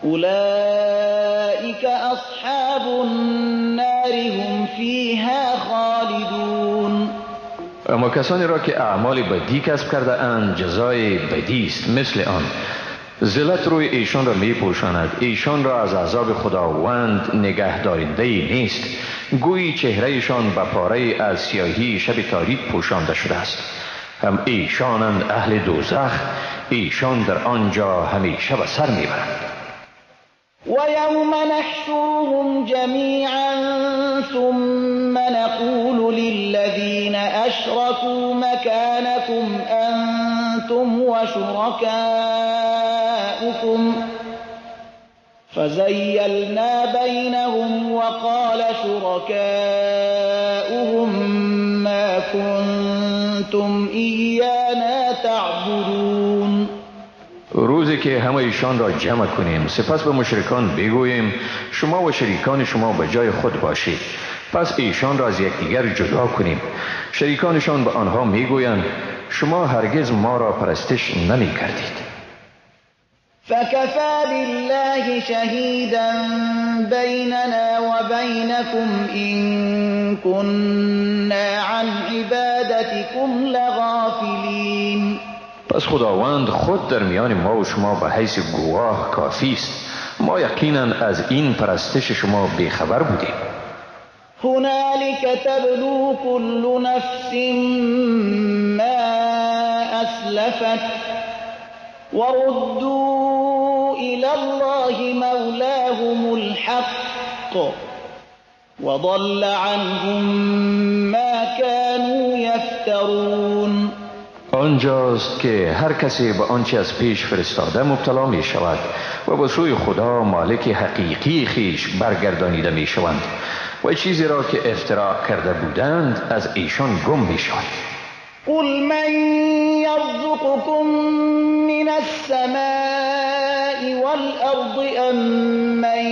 أولئك أصحاب النار هم فيها خالدون. اما کسانی را که اعمال بدی کسب کرده اند جزای بدی است مثل آن، ذلت روی ایشان را می پوشاند، ایشان را از عذاب خداوند نگه دارنده نیست، گویی چهرهشان به پاره از سیاهی شب تاریک پوشانده شده است. هم ایشانند اهل دوزخ، ایشان در آنجا همیشه به سر میبرند. و یوم نحشرهم جمیعا ثم نقول للذین اشرکوا مکانکم انتم وشرکاؤکم فزیلنا بینهم وقال شرکاؤهم ما کنتم ایانا تعبدون. روزی که همه ایشان را جمع کنیم، سپس به مشرکان بگوییم شما و شریکان شما به جای خود باشید، پس ایشان را از یکدیگر جدا کنیم. شریکانشان به آنها میگویند شما هرگز ما را پرستش نمی کردید. فكفى بالله شهيدا بيننا وبينكم إن كنا عن عبادتكم لغافلين. پس خداوند خود در میان ما و شما به حیث گواه کافی است. ما یقینا از این پرستش شما بیخبر بودیم. هنالك تبلو كل نفس ما أسلفت وردوا إلى الله مولاهم الحق وضل عنهم ما كانوا يفترون. يفترون. آنجاست که هر کسی به آنچه از پیش فرستاده مبتلا می شود و به سوی خدا مالک حقیقی خیش برگردانیده می شوند و چیزی را که افتراء کرده بودند از ایشان گم می شود. قل من يرزقكم من السماء والأرض أم من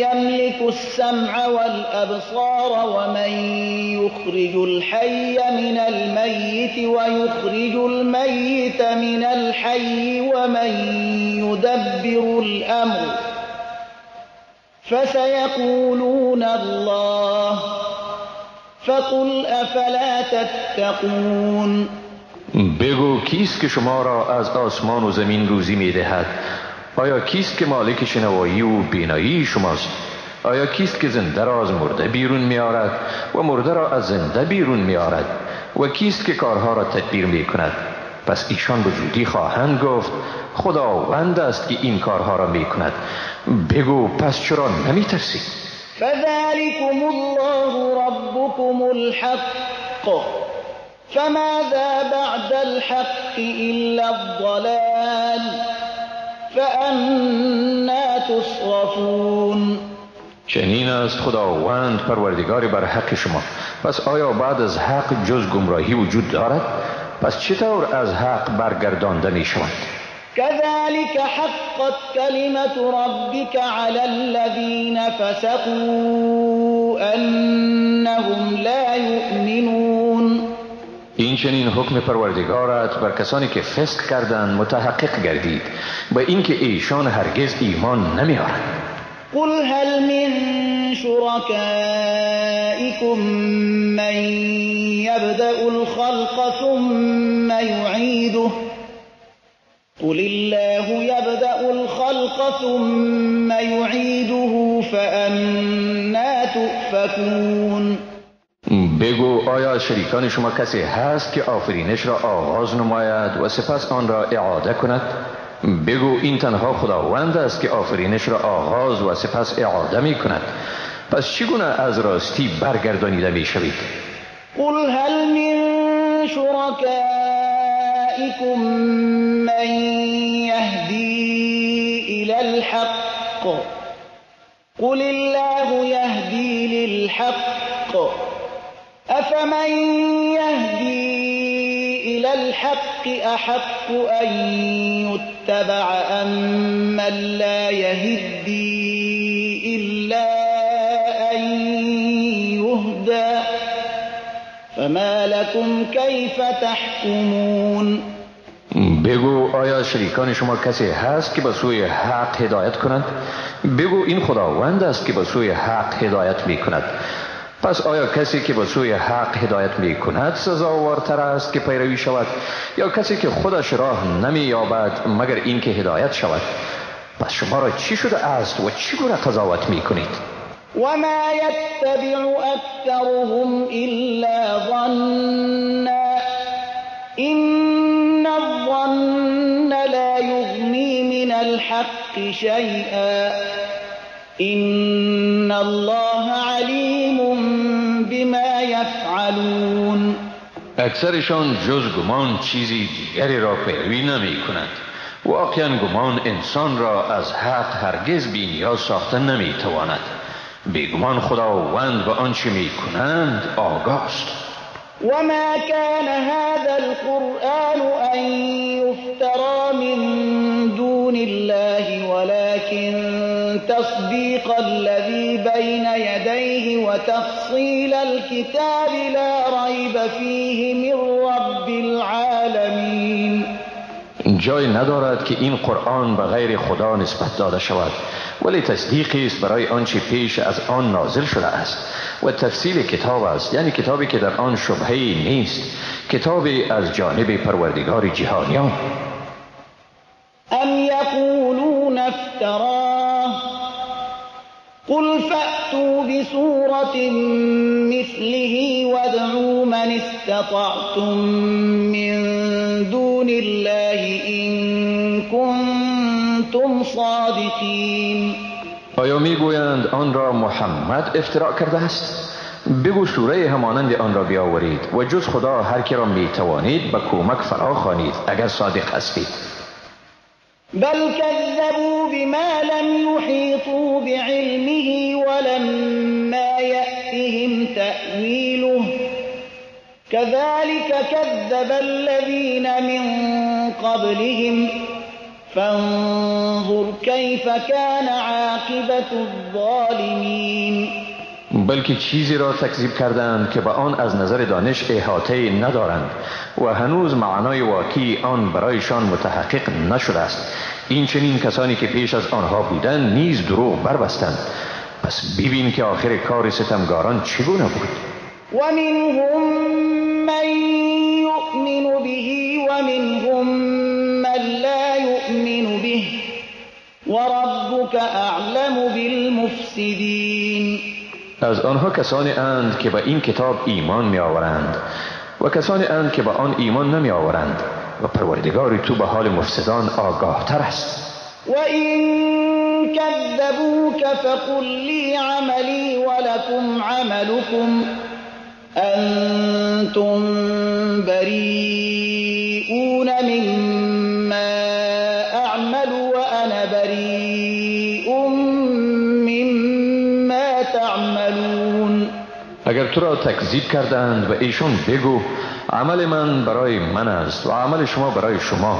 يملك السمع والأبصار ومن يخرج الحي من الميت ويخرج الميت من الحي ومن يدبر الأمر فسيقولون الله فقل افلا تتقون. بگو کیست که شما را از آسمان و زمین روزی می دهد؟ آیا کیست که مالک شنوایی و بینایی شماست؟ آیا کیست که زنده را از مرده بیرون می آرد و مرده را از زنده بیرون می آرد؟ و کیست که کارها را تدبیر می کند؟ پس ایشان به زودی خواهند گفت خداوند است که این کارها را می کند. بگو پس چرا نمی ترسید؟ فذلكم الله ربكم الحق فماذا بعد الحق إلا الضلال فأنا تصرفون. چنین است خداوند پروردگار بر حق شما. پس آیا بعد از حق جز گمراهی وجود دارد؟ پس چطور از حق برگردانده می شوند؟ كذلك حقت كلمة ربك على الذين فسقوا أنهم لا يؤمنون. این چنین حکم پروردگارت بر کسانی که فسق کردند متحقق گردید با اینکه ایشان هرگز ایمان نمیآورند. قل هل من شركائكم من يبدأ الخلق ثم يعيده قل الله يبدأ الخلق ثم يعيده فأنا تؤفكون. بگو آیا شریکان شما کسی هست که آفرینش را آغاز نماید و سپس آن را اعاده کند؟ بگو این تنها خداوند است که آفرینش را آغاز و سپس اعاده می کند. پس چگونه از راستی برگردانیده می شوید؟ قل هل من شركائكم من يهدي إلى الحق قل الله يهدي للحق أفمن يهدي إلى الحق أحق أن يتبع أم من لا يهدي إلا أن يهدى فما لكم كيف تحكمون. بگو آیا شریکان شما کسی هست که به سوی حق هدایت کند؟ بگو این خداوند است که به سوی حق هدایت می کند. پس آیا کسی که به سوی حق هدایت می کند سزاوارتر است که پیروی شود یا کسی که خودش راه نمی یابد مگر اینکه هدایت شود؟ پس شما را چی شده است و چگونه قضاوت می کنید؟ وما يتبع أكثرهم إلا ظنا إن الظن لا يغني من الحق شيئا إن الله عليم بما يفعلون. اکثرشان جز گمان چیزی دیگری را پیروی نمی کنند. واقعا گمان انسان را از حق هرگز بی نیاز ساخته نمی تواند. بیگمان خداوند به آنچه می کنند آگاست. وما كان هذا القرآن أن يفترى من دون الله ولكن تصديق الذي بين يديه وتفصيل الكتاب لا ريب فيه من رب العالمين. جای ندارد که این قرآن به غیر خدا نسبت داده شود، ولی تصدیقی است برای آنچه پیش از آن نازل شده است و تفصیل کتاب است، یعنی کتابی که در آن شبهه‌ای نیست، کتابی از جانب پروردگار جهانیان. ام یقولون افتراه قل فأتوا بسورة مثله وادعوا من استطعتم من دون الله إن كنتم صادقين. آیا میگویند آن را محمد افتراء کرده است؟ بگو سوره همانند آن را بیاورید و جز خدا هر که را می توانید به کمک فرا خوانید اگر صادق هستید. بل كذبوا بما لم يحيطوا بعلمه ولما يأتهم تأويله كذلك كذب الذين من قبلهم فانظر كيف كان عاقبة الظالمين. بلکه چیزی را تکذیب کردند که به آن از نظر دانش احاطه ندارند و هنوز معنای واقعی آن برایشان متحقق نشده است. این چنین کسانی که پیش از آنها بودند نیز دروغ بربستند. پس ببین که آخر کار ستمگاران چگونه بود. ومنهم من یؤمن به ومنهم من لا یؤمن به وربک اعلم بالمفسدین. از آنها کسانی اند که به این کتاب ایمان می آورند و کسانی اند که به آن ایمان نمی آورند و پروردگار تو به حال مفسدان آگاه تر است. و این کذبوک فقل لی عملی ولکم عملکم انتم بریئون مما اعمل وانا بریء مما تعملون. اگر تو را تکذیب کردند و ایشان بگو عمل من برای من است و عمل شما برای شما،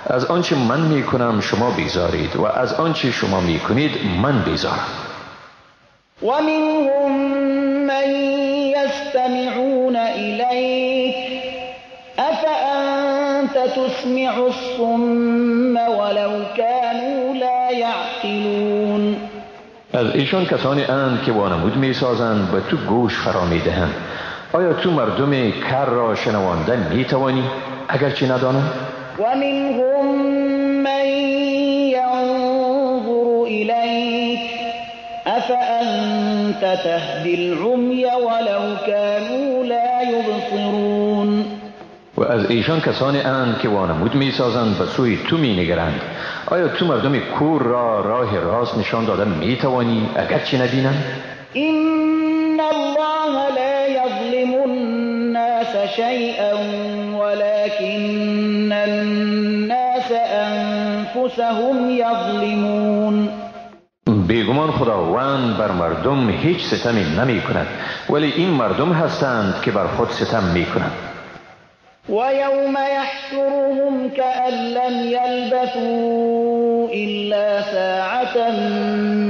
از آنچه من میکنم شما بیزارید و از آنچه شما میکنید من بیزارم. ومنهم من يستمعون إليك أفأنت تسمع الصم ولو كانوا لا يعقلون. از ایشان کسانی اند که وانمود میسازند و تو گوش فرا میدهند. آیا تو مردم کر را شنواندن میتوانی اگرچه ندانند؟ ومنهم من ينظر إليك أفأنت تهدي العمي ولو كانوا لا يبصرون. و از ایشان کسانی اند که وانمود میسازند و سوی تو مینگرند. آیا تو مردم کور را راه راست نشان دادن میتوانی اگرچه نبینند؟ إن الله لا يظلم الناس شيئا ولكن الناس أنفسهم يظلمون. بیگمان خداوند بر مردم هیچ ستمی نمی کند، ولی این مردم هستند که بر خود ستم می کنند. ويوم يحشرهم كأن لم يلبثوا إلا ساعة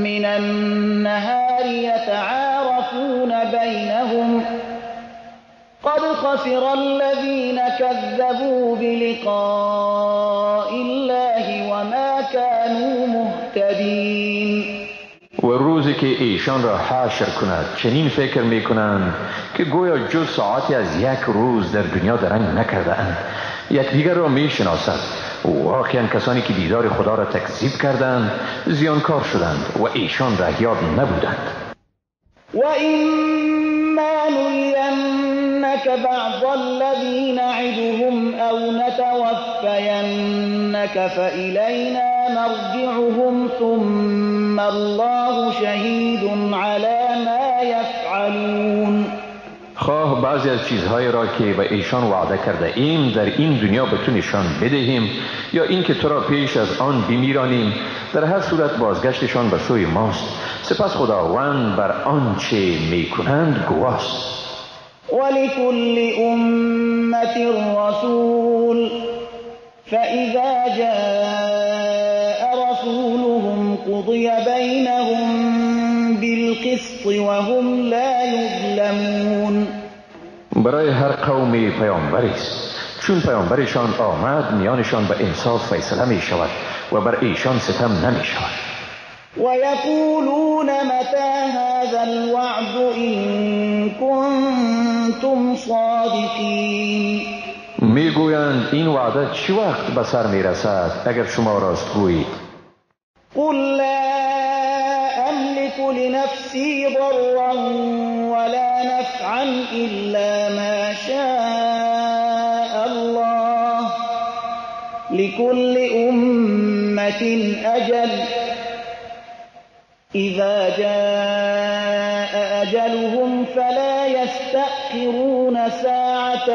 من النهار يتعارفون بينهم قد خسر الذين كذبوا بلقاء الله وما كانوا مهتدين. و روزی که ایشان را حشر کند چنین فکر می کنند که گویا جز ساعتی از یک روز در دنیا درنگ نکرده اند. یکدیگر را می شناسند. واقعا کسانی که دیدار خدا را تکذیب کردند زیانکار شدند و ایشان رهیاب نبودند. و إما نرینک بعض الذی نعدهم أو نتوفینک فإلینا مرجعهم ثم الله شهید علی ما یفعلون. خواه بعضی از چیزهای را که به ایشان وعده کرده ایم در این دنیا به تو نشان بدهیم یا اینکه تو را پیش از آن بمیرانیم، در هر صورت بازگشتشان به سوی ماست. سپس خداوند بر آنچه میکنند گواست. ولكل أمة رسول فإذا جاء رسولهم قضي بينهم بالقسط وهم لا يظلمون. برای هر قومی پیامبری است. چون پیامبرشان آمد میانشان به انصاف فیصله می شود و بر ایشان ستم نمی شود. ويقولون متى هذا الوعد إن كنتم صادقين. میگویند این وعده چه وقت به سر میرسد اگر شما راست گویید؟ قل لا أملك لنفسي ضرا ولا نفعا إلا ما شاء الله لكل أمة أجل إذا جاء أجلهم فلا يستأخرون ساعة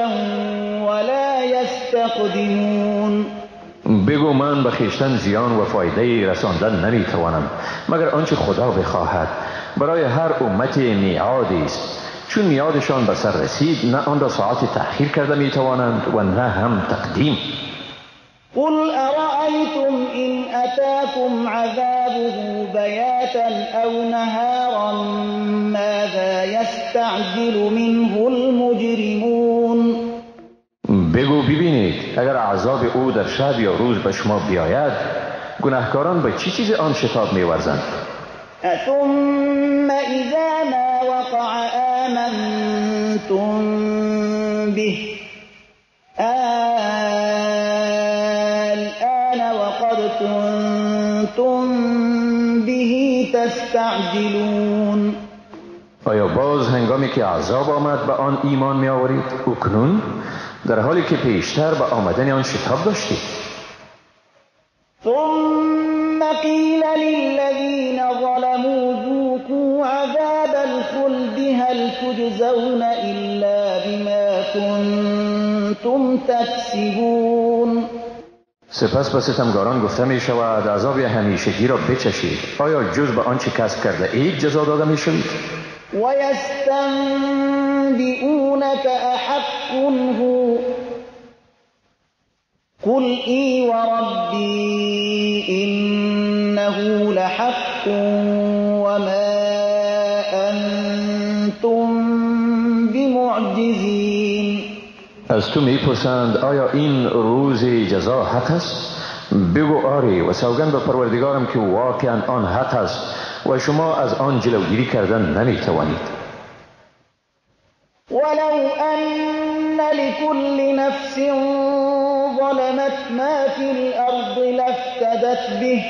ولا يستقدمون. بگو من به خویشتن زیان و فایده رساندن نمیتوانم مگر آنچه خدا بخواهد. برای هر امتی میعادی است، چون میعادشان به سر رسید نه آن را ساعت تأخیر کرده میتوانند و نه هم تقدیم. قل أرأيتم إن أتاكم عذابه بياتا أو نهارا ماذا يستعجل منه المجرمون. بگو ببینید اگر عذاب او در شب یا روز به شما بیاید گناهکاران به چی چیز آن شتاب می‌ورزند؟ ثم إذا ما وقع آمنتم به الآن وقد كنتم به تستعجلون. آیا باز هنگامی که عذاب آمد به آن ایمان می آورید؟ اکنون در حالی که پیشتر به آمدن آن شتاب داشتید. ثم قیل للذین ظلموا ذوقوا عذاب الخلد هل تجزون إلا بما كنتم تکسبون. سپس به ستمگاران گفته می شود عذاب همیشگی را بچشید، آیا جز به آنچه کسب کرده اید جزا داده می شوید؟ ويستنبئونك أحق هو قل إي وربي إنه لحق وما أنتم بمعجزين. از تو میپرسند آیا این روز جزا حق است؟ بگو آری و سوگند به پروردگارم که واقعا آن حق است و شما از آن جلوگیری کردن نمیتوانید. ولو أن لكل نفس ظلمت ما في الأرض لافتدت به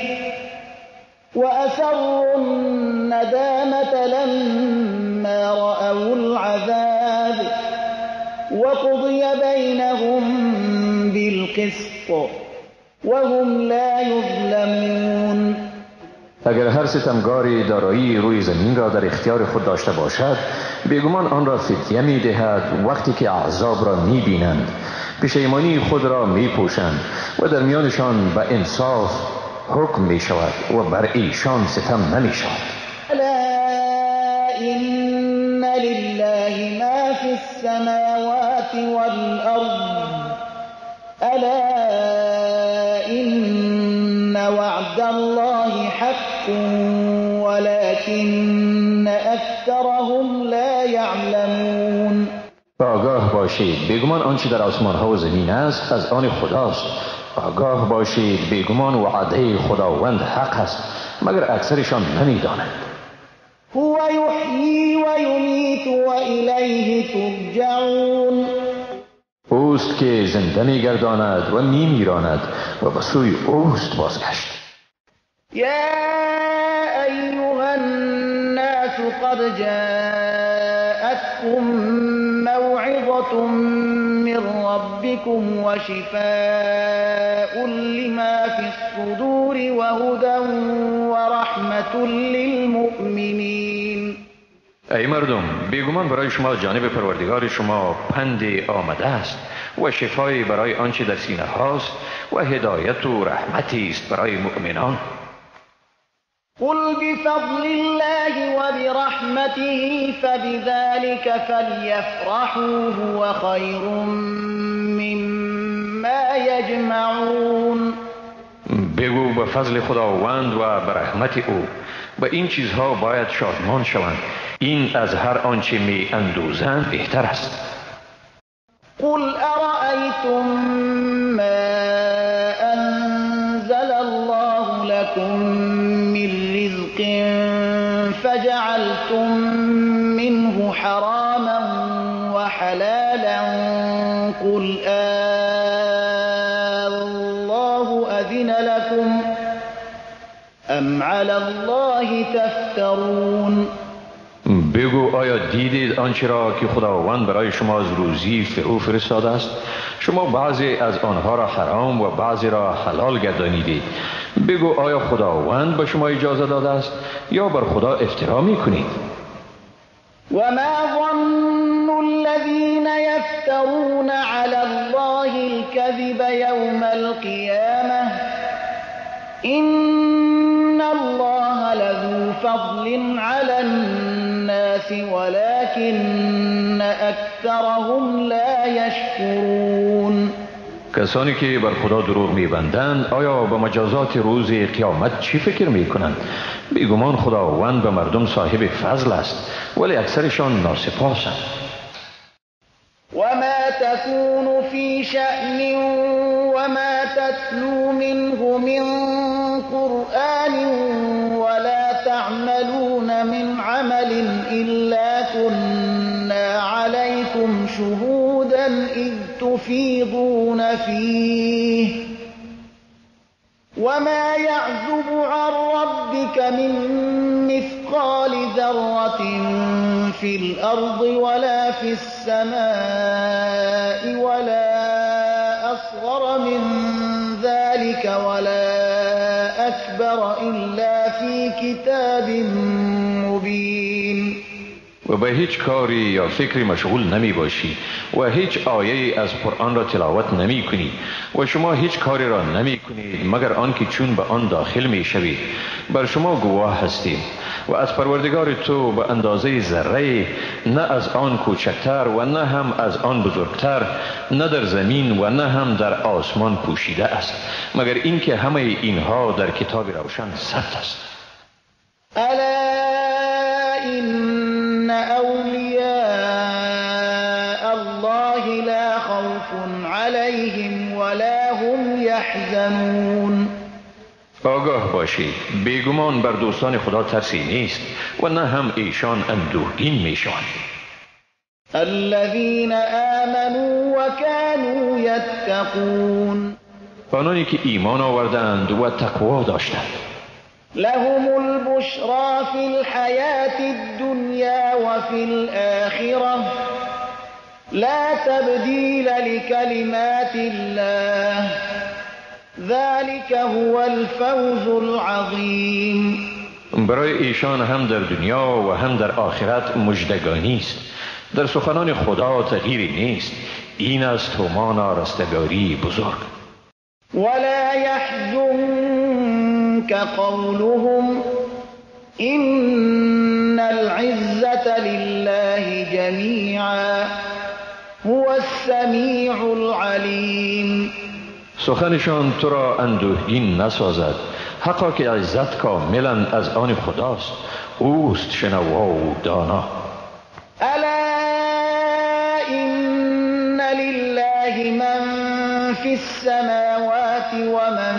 وأسروا الندامة لما رأوا العذاب وقضي بينهم بالقسط وهم لا يظلمون. اگر هر ستمگاری دارایی روی زمین را در اختیار خود داشته باشد بیگمان آن را فدیه می دهد. وقتی که عذاب را می بینند پشیمانی خود را می پوشند و در میانشان به انصاف حکم می شود و بر ایشان ستم نمی شود. الا إن لله ما في السماوات والأرض ألا إن وعد الله حق ولكن أكثرهم لا يعلمون. آگاه باشید بیگمان آنچه در آسمان ها و زمین است از آن خداست. آگاه باشید بیگمان وعده خداوند حق است مگر اکثرشان نمیدانند. هو یحیی و یمیت و الیه ترجعون. اوست که زنده میگرداند و میمیراند و به سوی اوست بازگشت. یا ایها الناس قد جاءتكم موعظة من ربكم وشفاء لما في الصدور وهدى ورحمة للمؤمنين. ای مردم بیگمان برای شما جانب پروردگار شما پند آمده است و شفای برای آنچه در سینه هاست و هدایت و رحمتی است برای مؤمنان. قل بفضل الله وبرحمته فبذلك فليفرحوا هو خير مما يجمعون. بگو به فضل خداوند و به رحمت او به این چیزها باید شادمان شوند، این از هر آنچه می اندوزند بهتر است. قل أرأيتم ما أنزل الله لكم من رزق فجعلتم منه حراما وحلالا قل الله أذن لكم أم على الله تفترون. بگو آیا دیدید آنچه را که خداوند برای شما از روزی فرو فرستاده است؟ شما بعضی از آنها را حرام و بعضی را حلال گردانیدید. بگو آیا خداوند به شما اجازه داده است یا بر خدا افترا می کنید؟ و ما ظن الذين يفترون على الله الكذب يوم القيامة إن الله لذو فضل على الناس ولكن أكثرهم لا يشكرون. کسانی که بر خدا دروغ میبندند آیا به مجازات روز قیامت چی فکر میکنند؟ بیگمان خداوند به مردم صاحب فضل است، ولی اکثرشان ناسپاسند. وما تكون في شأن وما تتلو منه من قرآن ولا تعملون من عمل إلا كنا عليكم شهودا إذ تفيضون فيه وما يعزب عن ربك من مثقال ذرة في الأرض ولا في السماء ولا أصغر من ذلك ولا أكبر إلا في كتاب مبين. و به هیچ کاری یا فکری مشغول نمی باشی و هیچ آیه از قرآن را تلاوت نمی کنی و شما هیچ کاری را نمی کنید مگر آنکه چون به آن داخل می شوید بر شما گواه هستیم و از پروردگار تو به اندازه ذره نه از آن کوچکتر و نه هم از آن بزرگتر، نه در زمین و نه هم در آسمان پوشیده است، مگر اینکه همه اینها در کتاب روشن ثبت است. إن أولياء الله لا خوف عليهم ولا هم يحزنون. آگاه باشید، بیگمان بر دوستان خدا ترسی نیست و نه هم ایشان اندوهگین میشوند. الذين آمنوا وكانوا يتقون. آنانی که ایمان آوردند و تقوا داشتند. لهم البشرى في الحياة الدنيا وفي الآخرة لا تبديل لكلمات الله ذلك هو الفوز العظيم. برای ایشان هم در دنیا و هم در آخرت مژدگانی است. در سخنان خدا تغییری نیست. این است همانا رستگاری بزرگ. ولا يحزنك قولهم إن العزة لله جميعا هو السميع العليم. سخنشان تو را اندوهگین نسازد، حقا که عزت کاملا از آن خداست، اوست شنوا و دانا. ألا إن لله من في السماوات ومن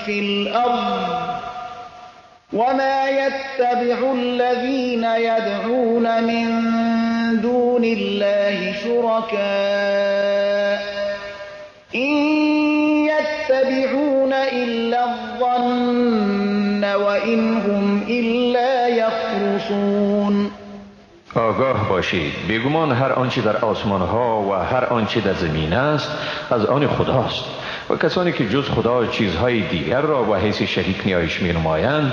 في الأرض وما يتبع الذين يدعون من دون الله شركاء إن يتبعون إلا الظن وإن هم إلا يخرصون. آگاه باشید، بیگمان هر آنچه در آسمان ها و هر آنچه در زمین است از آن خداست و کسانی که جز خدا چیزهای دیگر را به حیث شریک نیایش می نمایند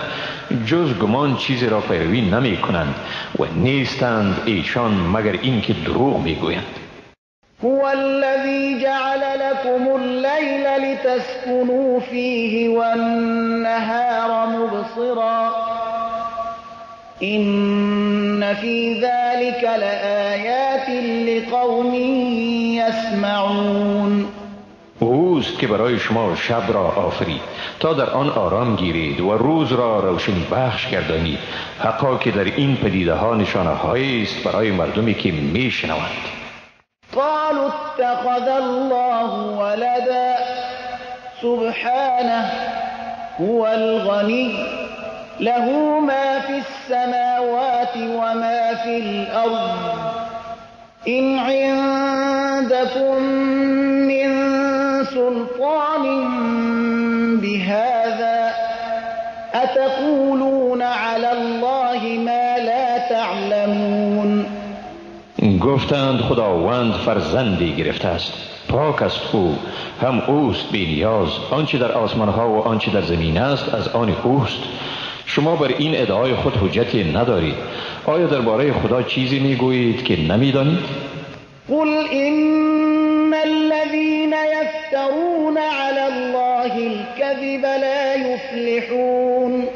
جز گمان چیزی را پیروی نمی کنند و نیستند ایشان مگر اینکه دروغ می گویند. هو الذي جعل لكم الليل لتسكنوا فيه والنهار مبصرا إن في ذلك لآيات لقوم يسمعون. اوست که برای شما شب را آفرید تا در آن آرام گیرید و روز را روشنی بخش گردانید، حقا که در این پدیده ها نشانه هایی است برای مردمی که میشنوند. قالوا اتخذ الله ولدا سبحانه هو الغني له ما في السماوات وما في الأرض إن عندكم من سلطان بهذا أتقولون على الله ما لا تعلمون. گفتند خداوند فرزندی گرفته است، پاک است او، هم اوست بی نیاز، آنچه در آسمان ها و آنچه در زمین است از آن اوست. شما بر این ادعای خود حجتی ندارید. آیا درباره خدا چیزی میگویید که نمیدانید؟ قل إن الذين يفترون على الله الكذب لا يفلحون.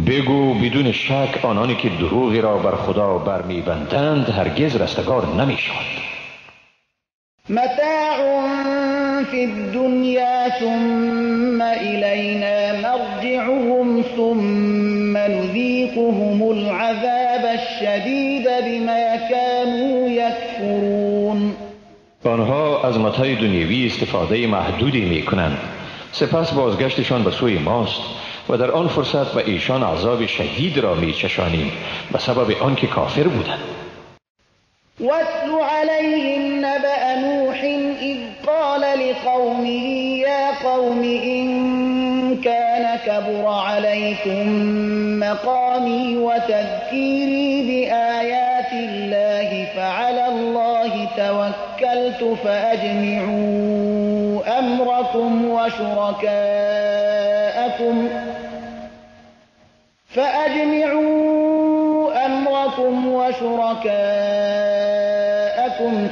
بگو بدون شک آنانی که دروغی را بر خدا برمیبندند هرگز رستگار نمیشوند. متاع في الدنيا ثم إلينا مرجعهم ثم نذيقهم العذاب الشديد بما كانوا يكفرون. آنها از متاع دنیوی استفاده محدودی می کنند، سپس بازگشتشان به سوی ماست و در آن فرصت به ایشان عذاب شدید را می چشانیم به سبب آنکه کافر بودند. واتل عليهم نبأ نوح إذ قال لقومه يا قوم إن كان كبر عليكم مقامي وتذكيري بآيات الله فعلى الله توكلت فأجمعوا أمركم وشركاءكم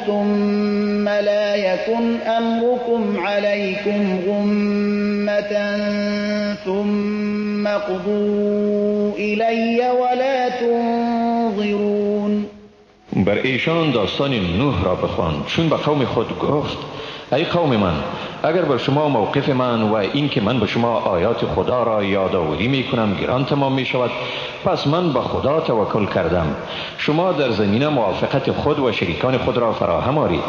ثم لا يكن أمركم عليكم غمة ثم اقضوا إلي ولا تنظرون. بر ایشان داستان نوح را بخوان چون به قوم خود گفت ای قوم من، اگر بر شما موقف من و این که من به شما آیات خدا را یادآوری می کنم گران تمام می شود، پس من به خدا توکل کردم. شما در زمینه موافقت خود و شریکان خود را فراهم آرید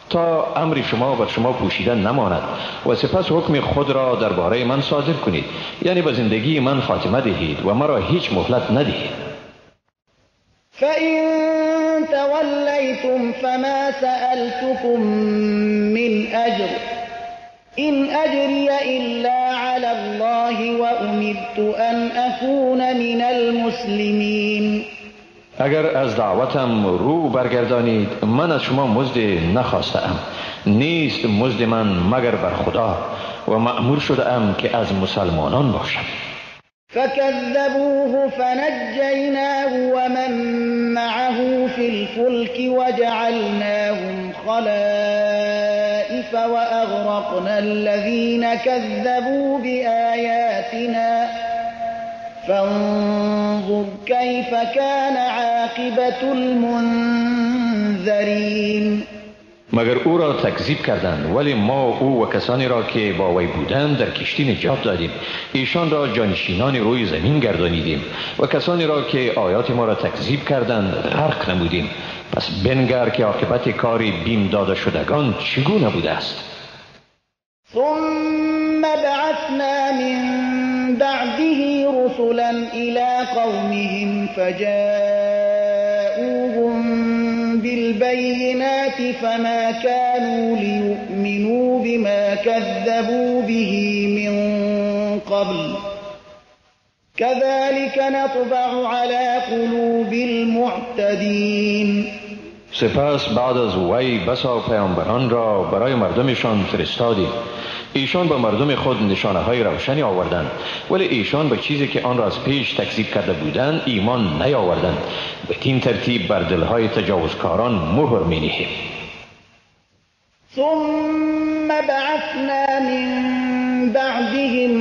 تا امر شما بر شما پوشیده نماند و سپس حکم خود را درباره من صادر کنید، یعنی به زندگی من خاتمه دهید و مرا هیچ مهلت ندهید. فإن تولیتم فما سألتكم من أجر إن أجري إلا على الله وأمرت أن أكون من المسلمين. اگر از دعوتم رو برگردانید من از شما مزد نخواستم، نیست مزد من مگر بر خدا و مأمور شده ام که از مسلمانان باشم. فكذبوه فنجيناه ومن معه في الفلك وجعلناهم خلائف وأغرقنا الذين كذبوا بآياتنا فانظر كيف كان عاقبة المنذرين. مگر او را تکذیب کردند، ولی ما او و کسانی را که با وی بودند در کشتی نجات دادیم. ایشان را جانشینان روی زمین گردانیدیم و کسانی را که آیات ما را تکذیب کردند غرق نمودیم. پس بنگر که عاقبت کاری بیم داده شدگان چگونه بوده است. ثم بعثنا من بعده رسلا إلى قومهم فجاءوهم بالبينات فما كانوا ليؤمنوا بما كذبوا به من قبل كذلك نطبع على قلوب المعتدين. سپس بعد از وی بسا پیامبران را برای مردمشان فرستادیم. ایشان به مردم خود نشانه های روشنی آوردند، ولی ایشان به چیزی که آن را از پیش تکذیب کرده بودند ایمان نیاوردند. به این ترتیب بر دلهای تجاوزکاران مهر می نهیم. ثم بعثنا من بعدهم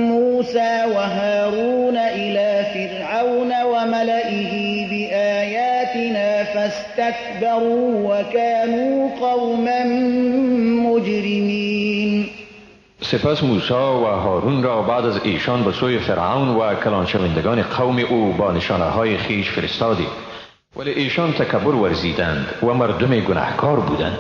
موسى وهارون إلى فرعون وملئه بآياتنا فاستكبروا وكانوا قوما مجرمين. سپس موسی و هارون را بعد از ایشان به سوی فرعون و کلانشوندگان قوم او با نشانه های خیش فرستادیم، ولی ایشان تکبر ورزیدند و مردم گناهکار بودند.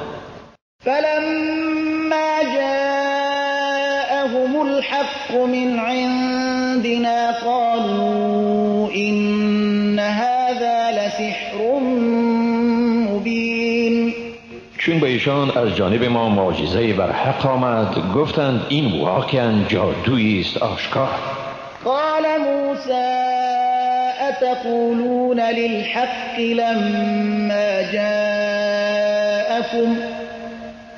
فلما جاءهم الحق من عندنا قالوا إن هذا لسحر مبين. چون به ایشان از جانب ما معجزه بر حق آمد گفتند این واقعا جادویی است آشکار. قال موسى أتقولون للحق لما جاءكم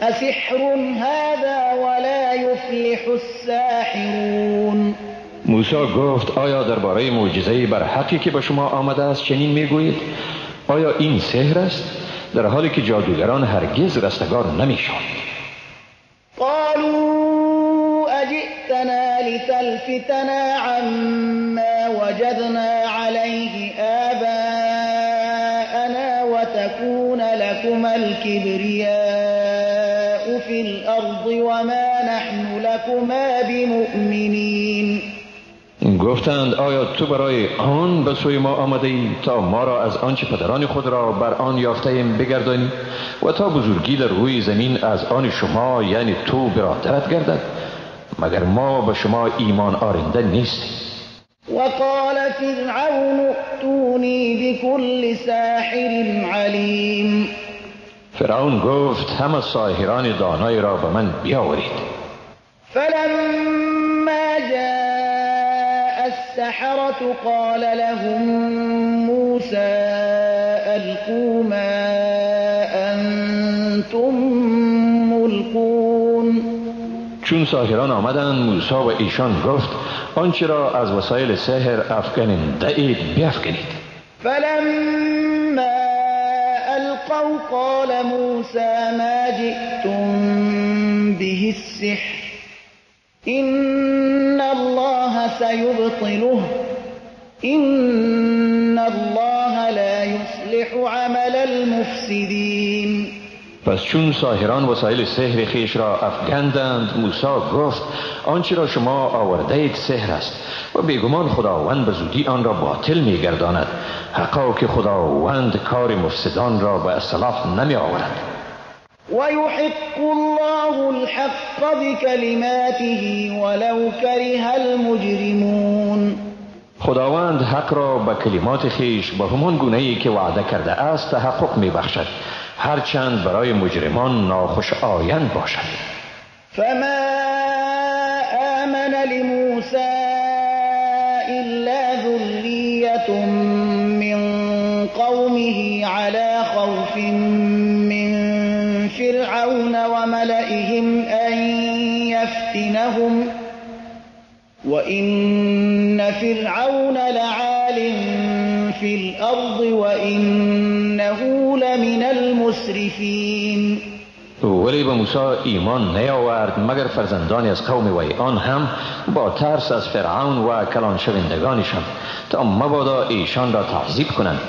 أسحر هذا ولا يفلح الساحرون. موسی موسی گفت آیا درباره معجزه بر حقی که به شما آمده است چنین میگویید؟ آیا این سحر است؟ در حالی که جادوگران هرگز رستگار نمیشوند. قالوا اجئتنا لتلفتنا عما وجدنا عليه آباءنا وتكون لكما الكبرياء في الأرض وما نحن لكما بمؤمنين. گفتند آیا تو برای آن به سوی ما آمده ای تا ما را از آنچه پدران خود را بر آن یافته ایم بگردانی و تا بزرگی در روی زمین از آن شما یعنی تو برادرت گردد؟ مگر ما به شما ایمان آرنده نیستیم؟ وقال فرعون ائتونی بكل ساحر علیم. فرعون گفت همه ساحران دانای را به من بیاورید. فلما جاء السحرة قال لهم موسى ألقوا ما أنتم ملقون. چون ساحران آمدند موسی و ایشان گفت آنچه را از وسایل سحر افکننده اید بیافکنید. فلما ألقوا قال موسى ما جئتم به السحر إن الله سيبطله إن الله لا يصلح عمل المفسدين. پس چون ساحران وسایل سحر خویش را افکندند موسی گفت آنچه را شما آورده اید سحر است و بیگمان خداوند به زودی آن را باطل می‌گرداند. حقا که خداوند کار مفسدان را به اصلاح نمی آورد. ويحق الله الحق بكلماته ولو كره المجرمون. خداوند حق را به کلمات خویش به همان گونه‌ای که وعده کرده است تحقق می‌بخشد، هرچند برای مجرمان ناخوش آیند باشد. فما آمن لموسى إلا ذرية من قومه على خوف من فرعون وملئهم أن يفتنهم وإن فرعون لعال في الأرض وإنه لمن المسرفين. ولی به موسی ایمان نیاورد مگر فرزندانی از قوم وی، آن هم با ترس از فرعون و کلان شوندگانشان، تا مبادا ایشان را تعذیب کنند.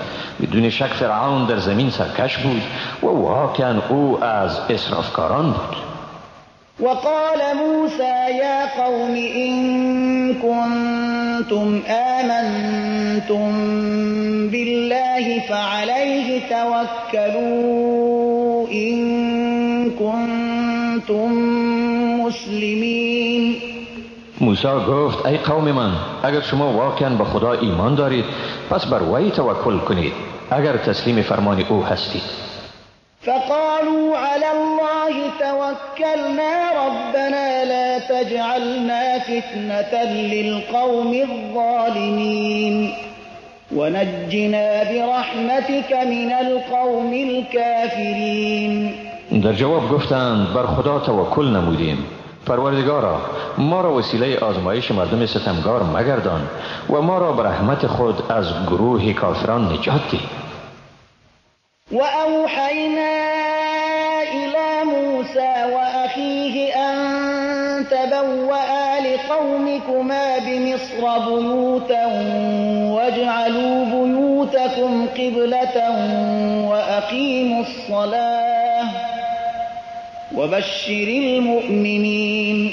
بدون شک فرعون در زمین سرکش بود و واقعا او از اسرافکاران بود. وقال موسى يا قوم إن كنتم آمنتم بالله فعليه توكلوا إن كنتم مسلمين. موسی گفت ای قوم من، اگر شما واقعا به خدا ایمان دارید پس بر وی توکل کنید اگر تسلیم فرمان او هستید. فقالوا على الله توكلنا ربنا لا تجعلنا فتنة للقوم الظالمين ونجنا برحمتك من القوم الكافرين. در جواب گفتند بر خدا توکل نمودیم، پروردگارا ما را وسیله آزمایش مردم ستمگار مگردان و ما را به رحمت خود از گروه کافران نجات ده. وأوحينا إلى موسى وأخيه أن تبوأ لقومكما بمصر بيوتا واجعلوا بيوتكم قبلة وأقيموا الصلاة وبشر المؤمنين.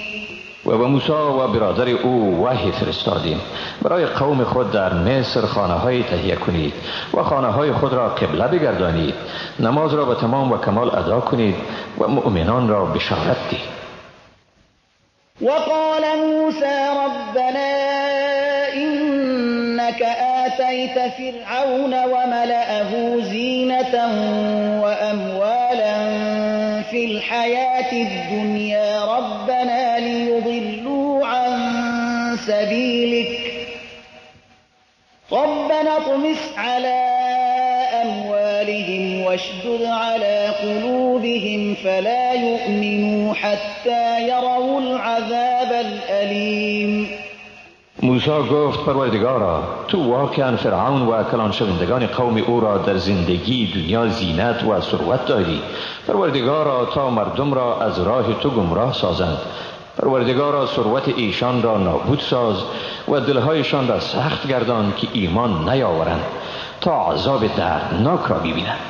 و به موسی و برادر او وحی فرستادیم برای قوم خود در مصر خانه های تهیه کنید و خانه های خود را قبله بگردانید، نماز را به تمام و کمال ادا کنید و مؤمنان را بشارت دهید. وقال موسى ربنا إنك آتيت فرعون وملأه زينة وأموالا في الحياة الدنيا ربنا ليضلوا عن سبيلك ربنا اطمس على أموالهم واشدد على قلوبهم فلا يؤمنوا حتى يروا العذاب الأليم. موسی گفت پروردگارا، تو واقعا فرعون و کلان شوندگان قوم او را در زندگی دنیا زینت و ثروت دادی. پروردگارا، تا مردم را از راه تو گمراه سازند. پروردگارا، ثروت ایشان را نابود ساز و دلهایشان را سخت گردان که ایمان نیاورند تا عذاب دردناک را ببینند.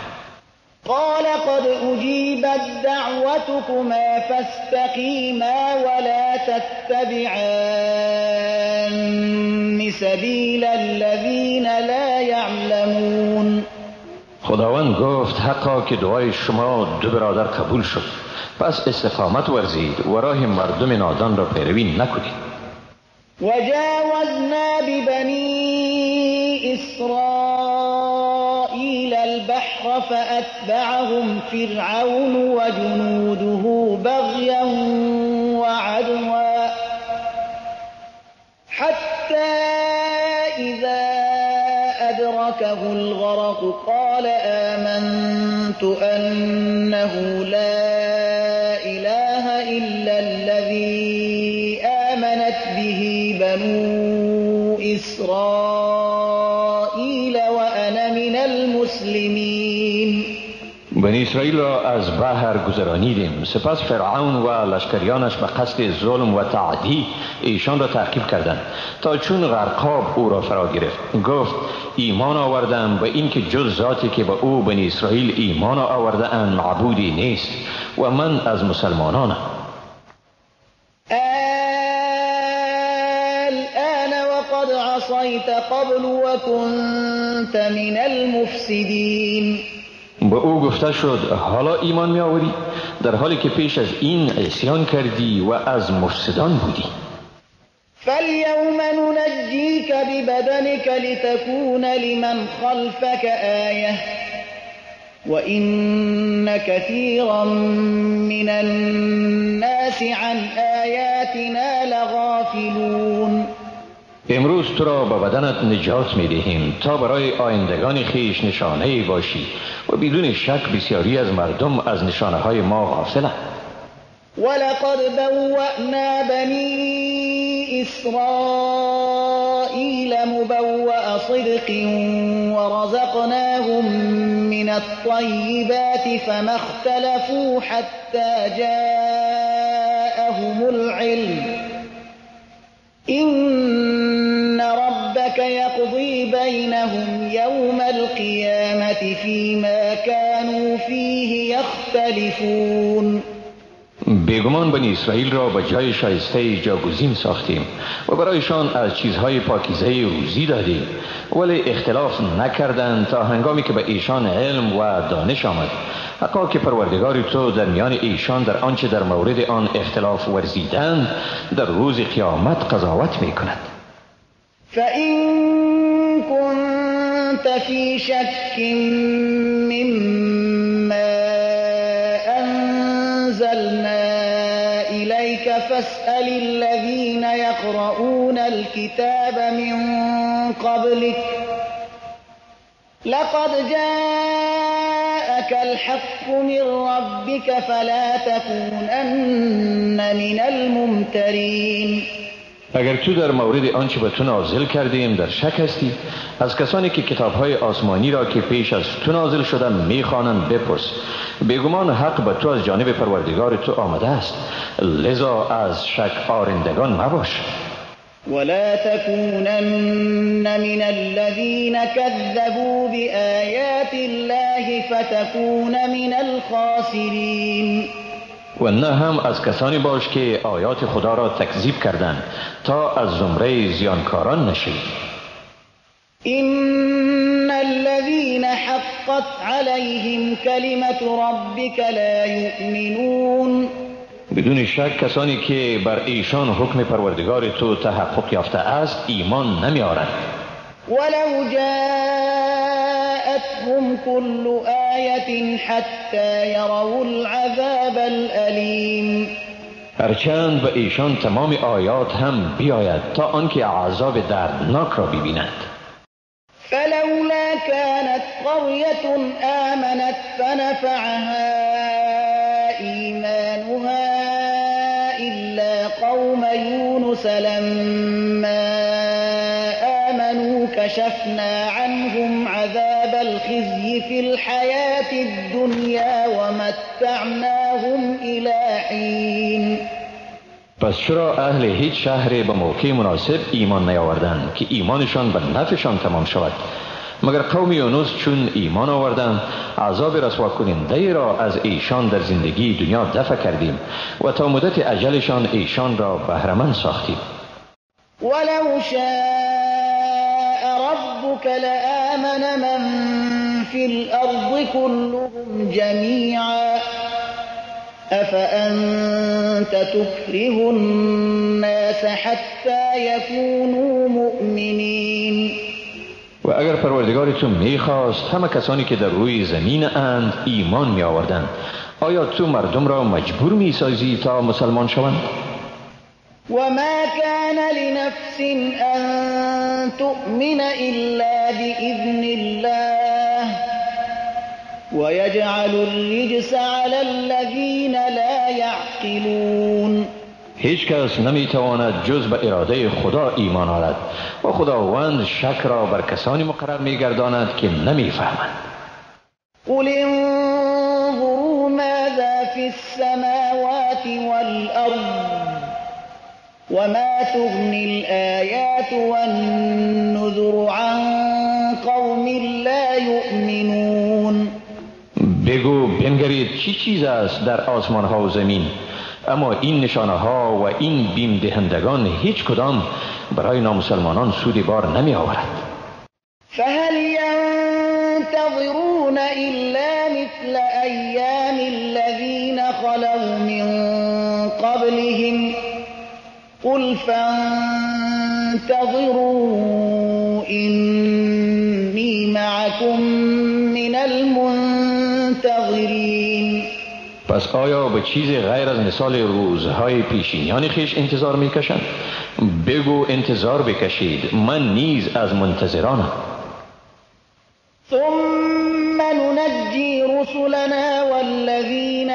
قال قد أجيبت دعوتكما فاستقيما ولا تتبعان سبيل الذين لا يعلمون. خداوند گفت حقا که دعای شما دو برادر قبول شد، پس استقامت ورزید و راه مردم نادان را پیروی نکنید. وجاوزنا ببني إسرائيل البحر فأتبعهم فرعون وجنوده بغيا وعدوا حتى إذا أدركه الغرق قال آمنت أنه لا إله إلا الذي آمنت به بنو إسرائيل وأنا من المسلمين. بنی اسرائیل را از بحر گذرانیدیم، سپس فرعون و لشکریانش به قصد ظلم و تعدی ایشان را تعقیب کردند تا چون غرقاب او را فرا گرفت. گفت ایمان آوردم به اینکه جز ذاتی که به او بنی اسرائیل ایمان آورده اند معبودی نیست و من از مسلمانانم. الآن وقد عصيت قبل وكنت من المفسدين. به او گفته شد حالا ایمان می آوری در حالی که پیش از این عصیان کردی و از مفسدان بودی. فاليوم ننجيك ببدنك لتكون لمن خلفك آية وإن كثيرا من الناس عن آياتنا لغافلون. امروز تو را با بدنت نجات می دهیم تا برای آیندگان خیش نشانه باشی و بدون شک بسیاری از مردم از نشانه های ما غافلند. ولقد بوأنا بني إسرائيل مبوأ صدق ورزقناهم من الطيبات فما اختلفوا حتى جاءهم العلم إن ربك يقضي بينهم يوم القيامة فيما كانوا فيه يختلفون. بیگمان بنی اسرائیل را به جای شایسته جاگزین ساختیم و برایشان از چیزهای پاکیزه روزی دادیم، ولی اختلاف نکردند تا هنگامی که به ایشان علم و دانش آمد. حقا که پروردگار تو در میان ایشان در آنچه در مورد آن اختلاف ورزیدند در روز قیامت قضاوت می کند. فإن كنت في شك مما أنزلنا إليك فاسأل الذين يقرؤون الكتاب من قبلك لقد جاءك الحق من ربك فلا تكونن من الممترين. اگر تو در مورد آنچه به تو نازل کردیم در شک هستی، از کسانی که کتاب‌های آسمانی را که پیش از تو نازل شدن می‌خوانند بپرس. بیگمان حق به تو از جانب پروردگار تو آمده است، لذا از شک آرندگان مباش. ولا تكونن من الذين كذبوا بآيات الله فتكون من الخاسرين. و نه هم از کسانی باش که آیات خدا را تکذیب کردند تا از زمره زیانکاران نشوی. إن الذين حقت عليهم كلمة ربك لا يؤمنون. بدون شک کسانی که بر ایشان حکم پروردگار تو تحقق یافته است ایمان نمیارند. ولو جاءتهم كل آية حتى يروا العذاب الأليم. هرچند به ایشان تمام آیات هم بیاید تا آنکه عذاب دردناک را ببینند. فلولا كانت قرية آمنت فنفعها إيمانها إلا قوم يونس لما كشفنا عنهم عذاب الخزي في الحياة الدنيا ومتعناهم إلى حين. پس چرا اهل هیچ شهری به موقع مناسب ایمان نیاوردند که ایمانشان به نفعشان تمام شود؟ مگر قوم یونس چون ایمان آوردند عذاب رسوا کننده را از ایشان در زندگی دنیا دفع کردیم و تا مدت اجلشان ایشان را بهره‌مند ساختیم. ولو شاء ربك لآمن من في الأرض كلهم جميعا أفأنت تكره الناس حتى يكونوا مؤمنين. و اگر پروردگار تو میخواست همه کسانی که در روی زمین اند ایمان می آوردند، آیا تو مردم را مجبور میسازی تا مسلمان شوند؟ و ما كان لنفس ان تؤمن الا باذن الله ويجعل الرجس على الذين لا يعقلون. هیچ کس نمیتواند جز به اراده خدا ایمان آورد و خداوند شک را بر کسانی مقرر میگرداند که نمیفهمند. قل انظروا ماذا فی السماوات والارض وما تغنی الآیات والنذر عن قوم لا یؤمنون. بگو بنگرید چی چیز است در آسمان ها و زمین، اما این نشانه ها و این بیم دهندگان هیچ کدام برای نامسلمانان سودی بار نمی آورد. فهل ينتظرون إلا مثل أيام الذين خلوا من قبلهم قل فانتظروا إني معكم من المنتظرين. پس آیا به چیزی غیر از مثال روزهای پیشینیان خویش انتظار میکشند؟ بگو انتظار بکشید، من نیز از منتظرانم. ثم ننجی رسلنا والذین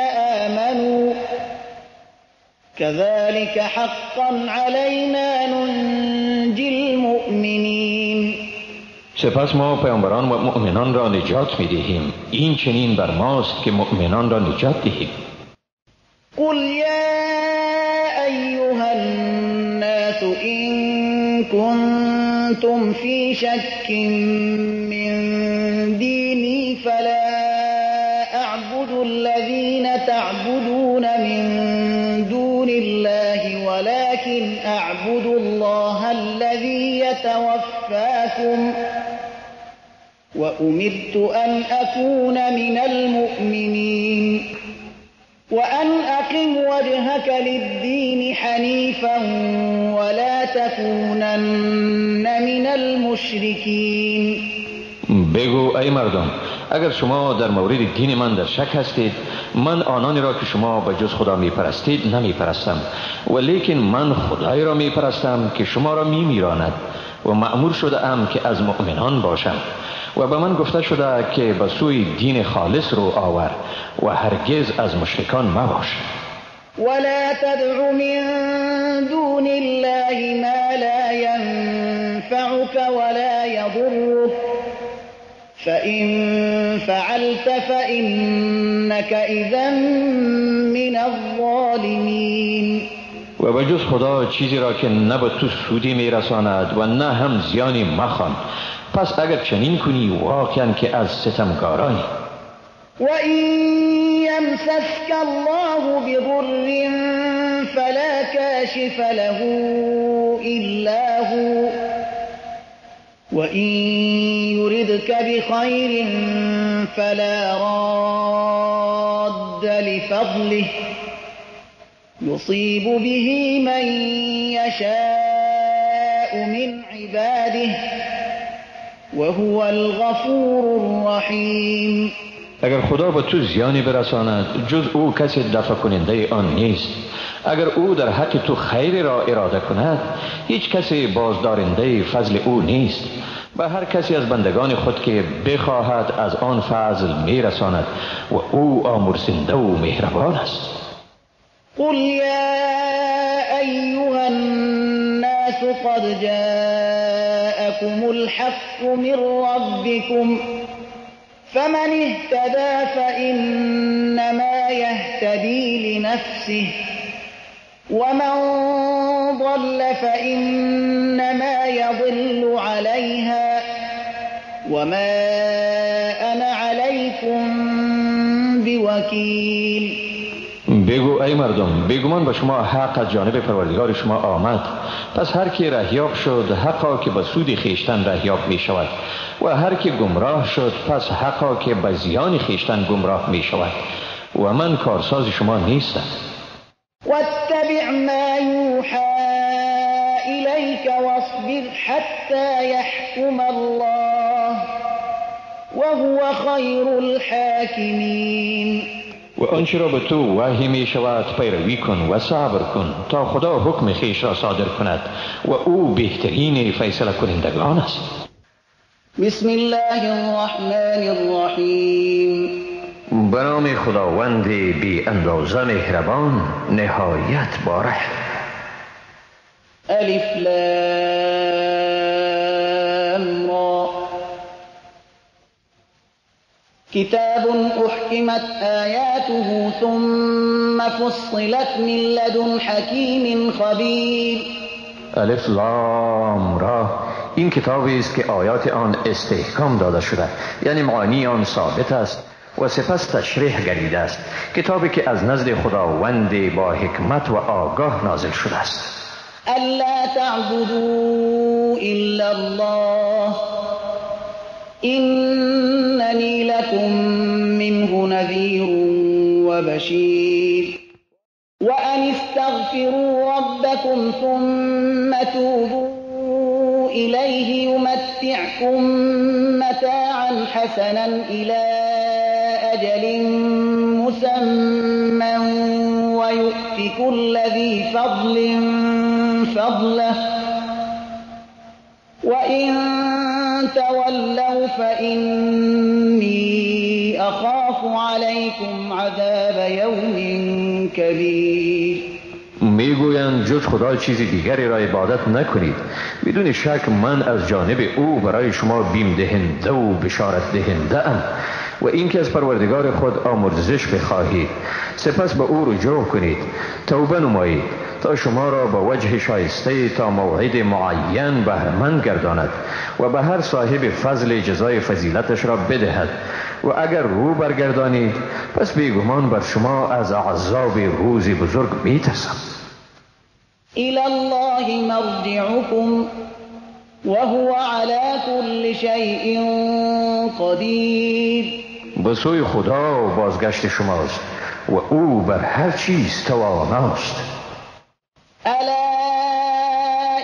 آمنوا كذلك حقا علينا ننجی المؤمنین. سپس ما پیامبران و مؤمنان را نجات می‌دهیم، این چنین بر ماست که مؤمنان را نجات دهیم. قل یا ایها الناس إن كنتم في شك من دینی فلا أعبد الذین تعبدون من دون الله ولكن أعبد الله الذي يتوفاكم وأمرت أن أكون من المؤمنين وأن أقم وجهك للدين حنيفا ولا تكونن من المشركين. بگو ای مردم، اگر شما در مورد دین من در شک هستید، من آنانی را که شما به جز خدا می پرستید نمی پرستم، ولیکن من خدای را می پرستم که شما را می میراند و مأمور شده ام که از مؤمنان باشم و به من گفته شده که به سوی دین خالص رو آور و هرگز از مشرکان مباش. ولا تدع من دون الله ما لا ينفعك ولا يضرك فإن فعلت فإنك إذا من الظالمين. و به جز خدا چیزی را که نه به تو سودی میرساند و نه هم زیانی مخوان، پس اگر چنین کنی واقعا که از ستمکارانی. و این یمسسک الله بضر فلا کاشف له الا هو و این یردک بخیر فلا راد لفضله یصیب به من یشاء من عباده وهو الغفور الرحیم. اگر خدا به تو زیانی برساند جز او کسی دفع کننده آن نیست. اگر او در حق تو خیر را اراده کند هیچ کسی بازدارنده فضل او نیست. به هر کسی از بندگان خود که بخواهد از آن فضل میرساند و او آمرزنده و مهربان است. قل یا ایها الناس قد جاءكم الحق من ربكم فمن اهتدى فإنما يهتدي لنفسه ومن ضل فإنما يضل عليها وما أنا عليكم بوكيل. بگو ای مردم، بیگمان به شما حق از جانب پروردگار شما آمد، پس هر کی رهیاب شد حقا که به سود خویشتن رهیاب می شود و هر کی گمراه شد پس حقا که به زیان خویشتن گمراه می شود و من کارساز شما نیستم. واتبع ما یوحى الیک واصبر حتی یحکم الله وهو خیر الحاکمین. و آنچه را به تو وحی می شود پیروی کن و صبر کن تا خدا حکم خویش را صادر کند و او بهترین فیصله کنندگان است. بسم الله الرحمن الرحیم. به نام خداوند بی اندازه مهربان نهایت باره. الف لام را. کتاب احکمت آیاته ثم فصلت من لدن حکیم خبیر. الف لام را. این کتابی است که آیات آن استحکام داده شده، یعنی معانی آن ثابت است و سپس تشریح گردیده است. کتابی که از نزد خداوند با حکمت و آگاه نازل شده است. الا تعبدوا الا الله اننی لکم منه نذیر و بشیر وان استغفروا ربکم ثم توبوا الیه یمتعکم متاعا حسنا الی اجل مسمى ویؤت كل ذی فضل فضله وإن تولوا فإني أخاف عليكم عذاب يوم كبير. میگویند جز خدا چیز دیگری را عبادت نکنید، بدون شک من از جانب او برای شما بیم دهنده و بشارت دهنده ام و اینکه از پروردگار خود آمرزش بخواهید، سپس به او رجوع کنید، توبه نمایید تا شما را به وجه شایسته تا موعد معین بهره‌مند گرداند و به هر صاحب فضل جزای فضیلتش را بدهد و اگر رو برگردانید پس بیگمان بر شما از عذاب روز بزرگ میترسم. الی الله مرجعکم وهو علی كل شیء قدیر. به سوی خدا بازگشت شماست و او بر هر چیز تواناست. الا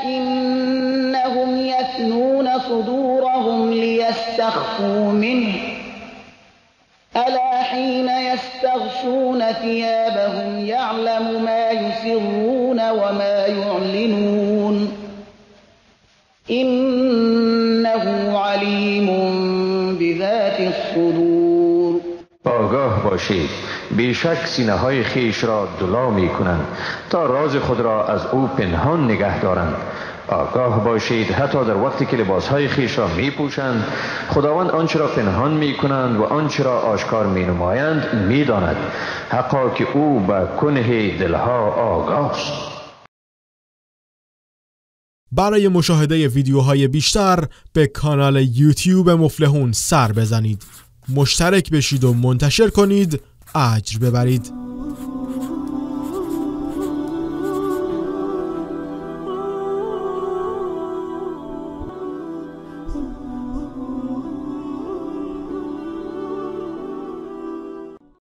انهم یثنون صدورهم لیستخفوا منه الا حین یستغشون ثیابهم یعلم ما یسرون وما یعلنون انه علیم بذات الصدور. آگاه باشید، بیشک سینه های خیش را دلا می کنند تا راز خود را از او پنهان نگه دارند. آگاه باشید حتی در وقتی که لباس های خیش را می پوشند، خداوند آنچه را پنهان می کنند و آنچه را آشکار می نمایند می داند. حقا که او به کنه دلها آگاه است. برای مشاهده ویدیوهای بیشتر به کانال یوتیوب مفلحون سر بزنید، مشترک بشید و منتشر کنید، اجر ببرید.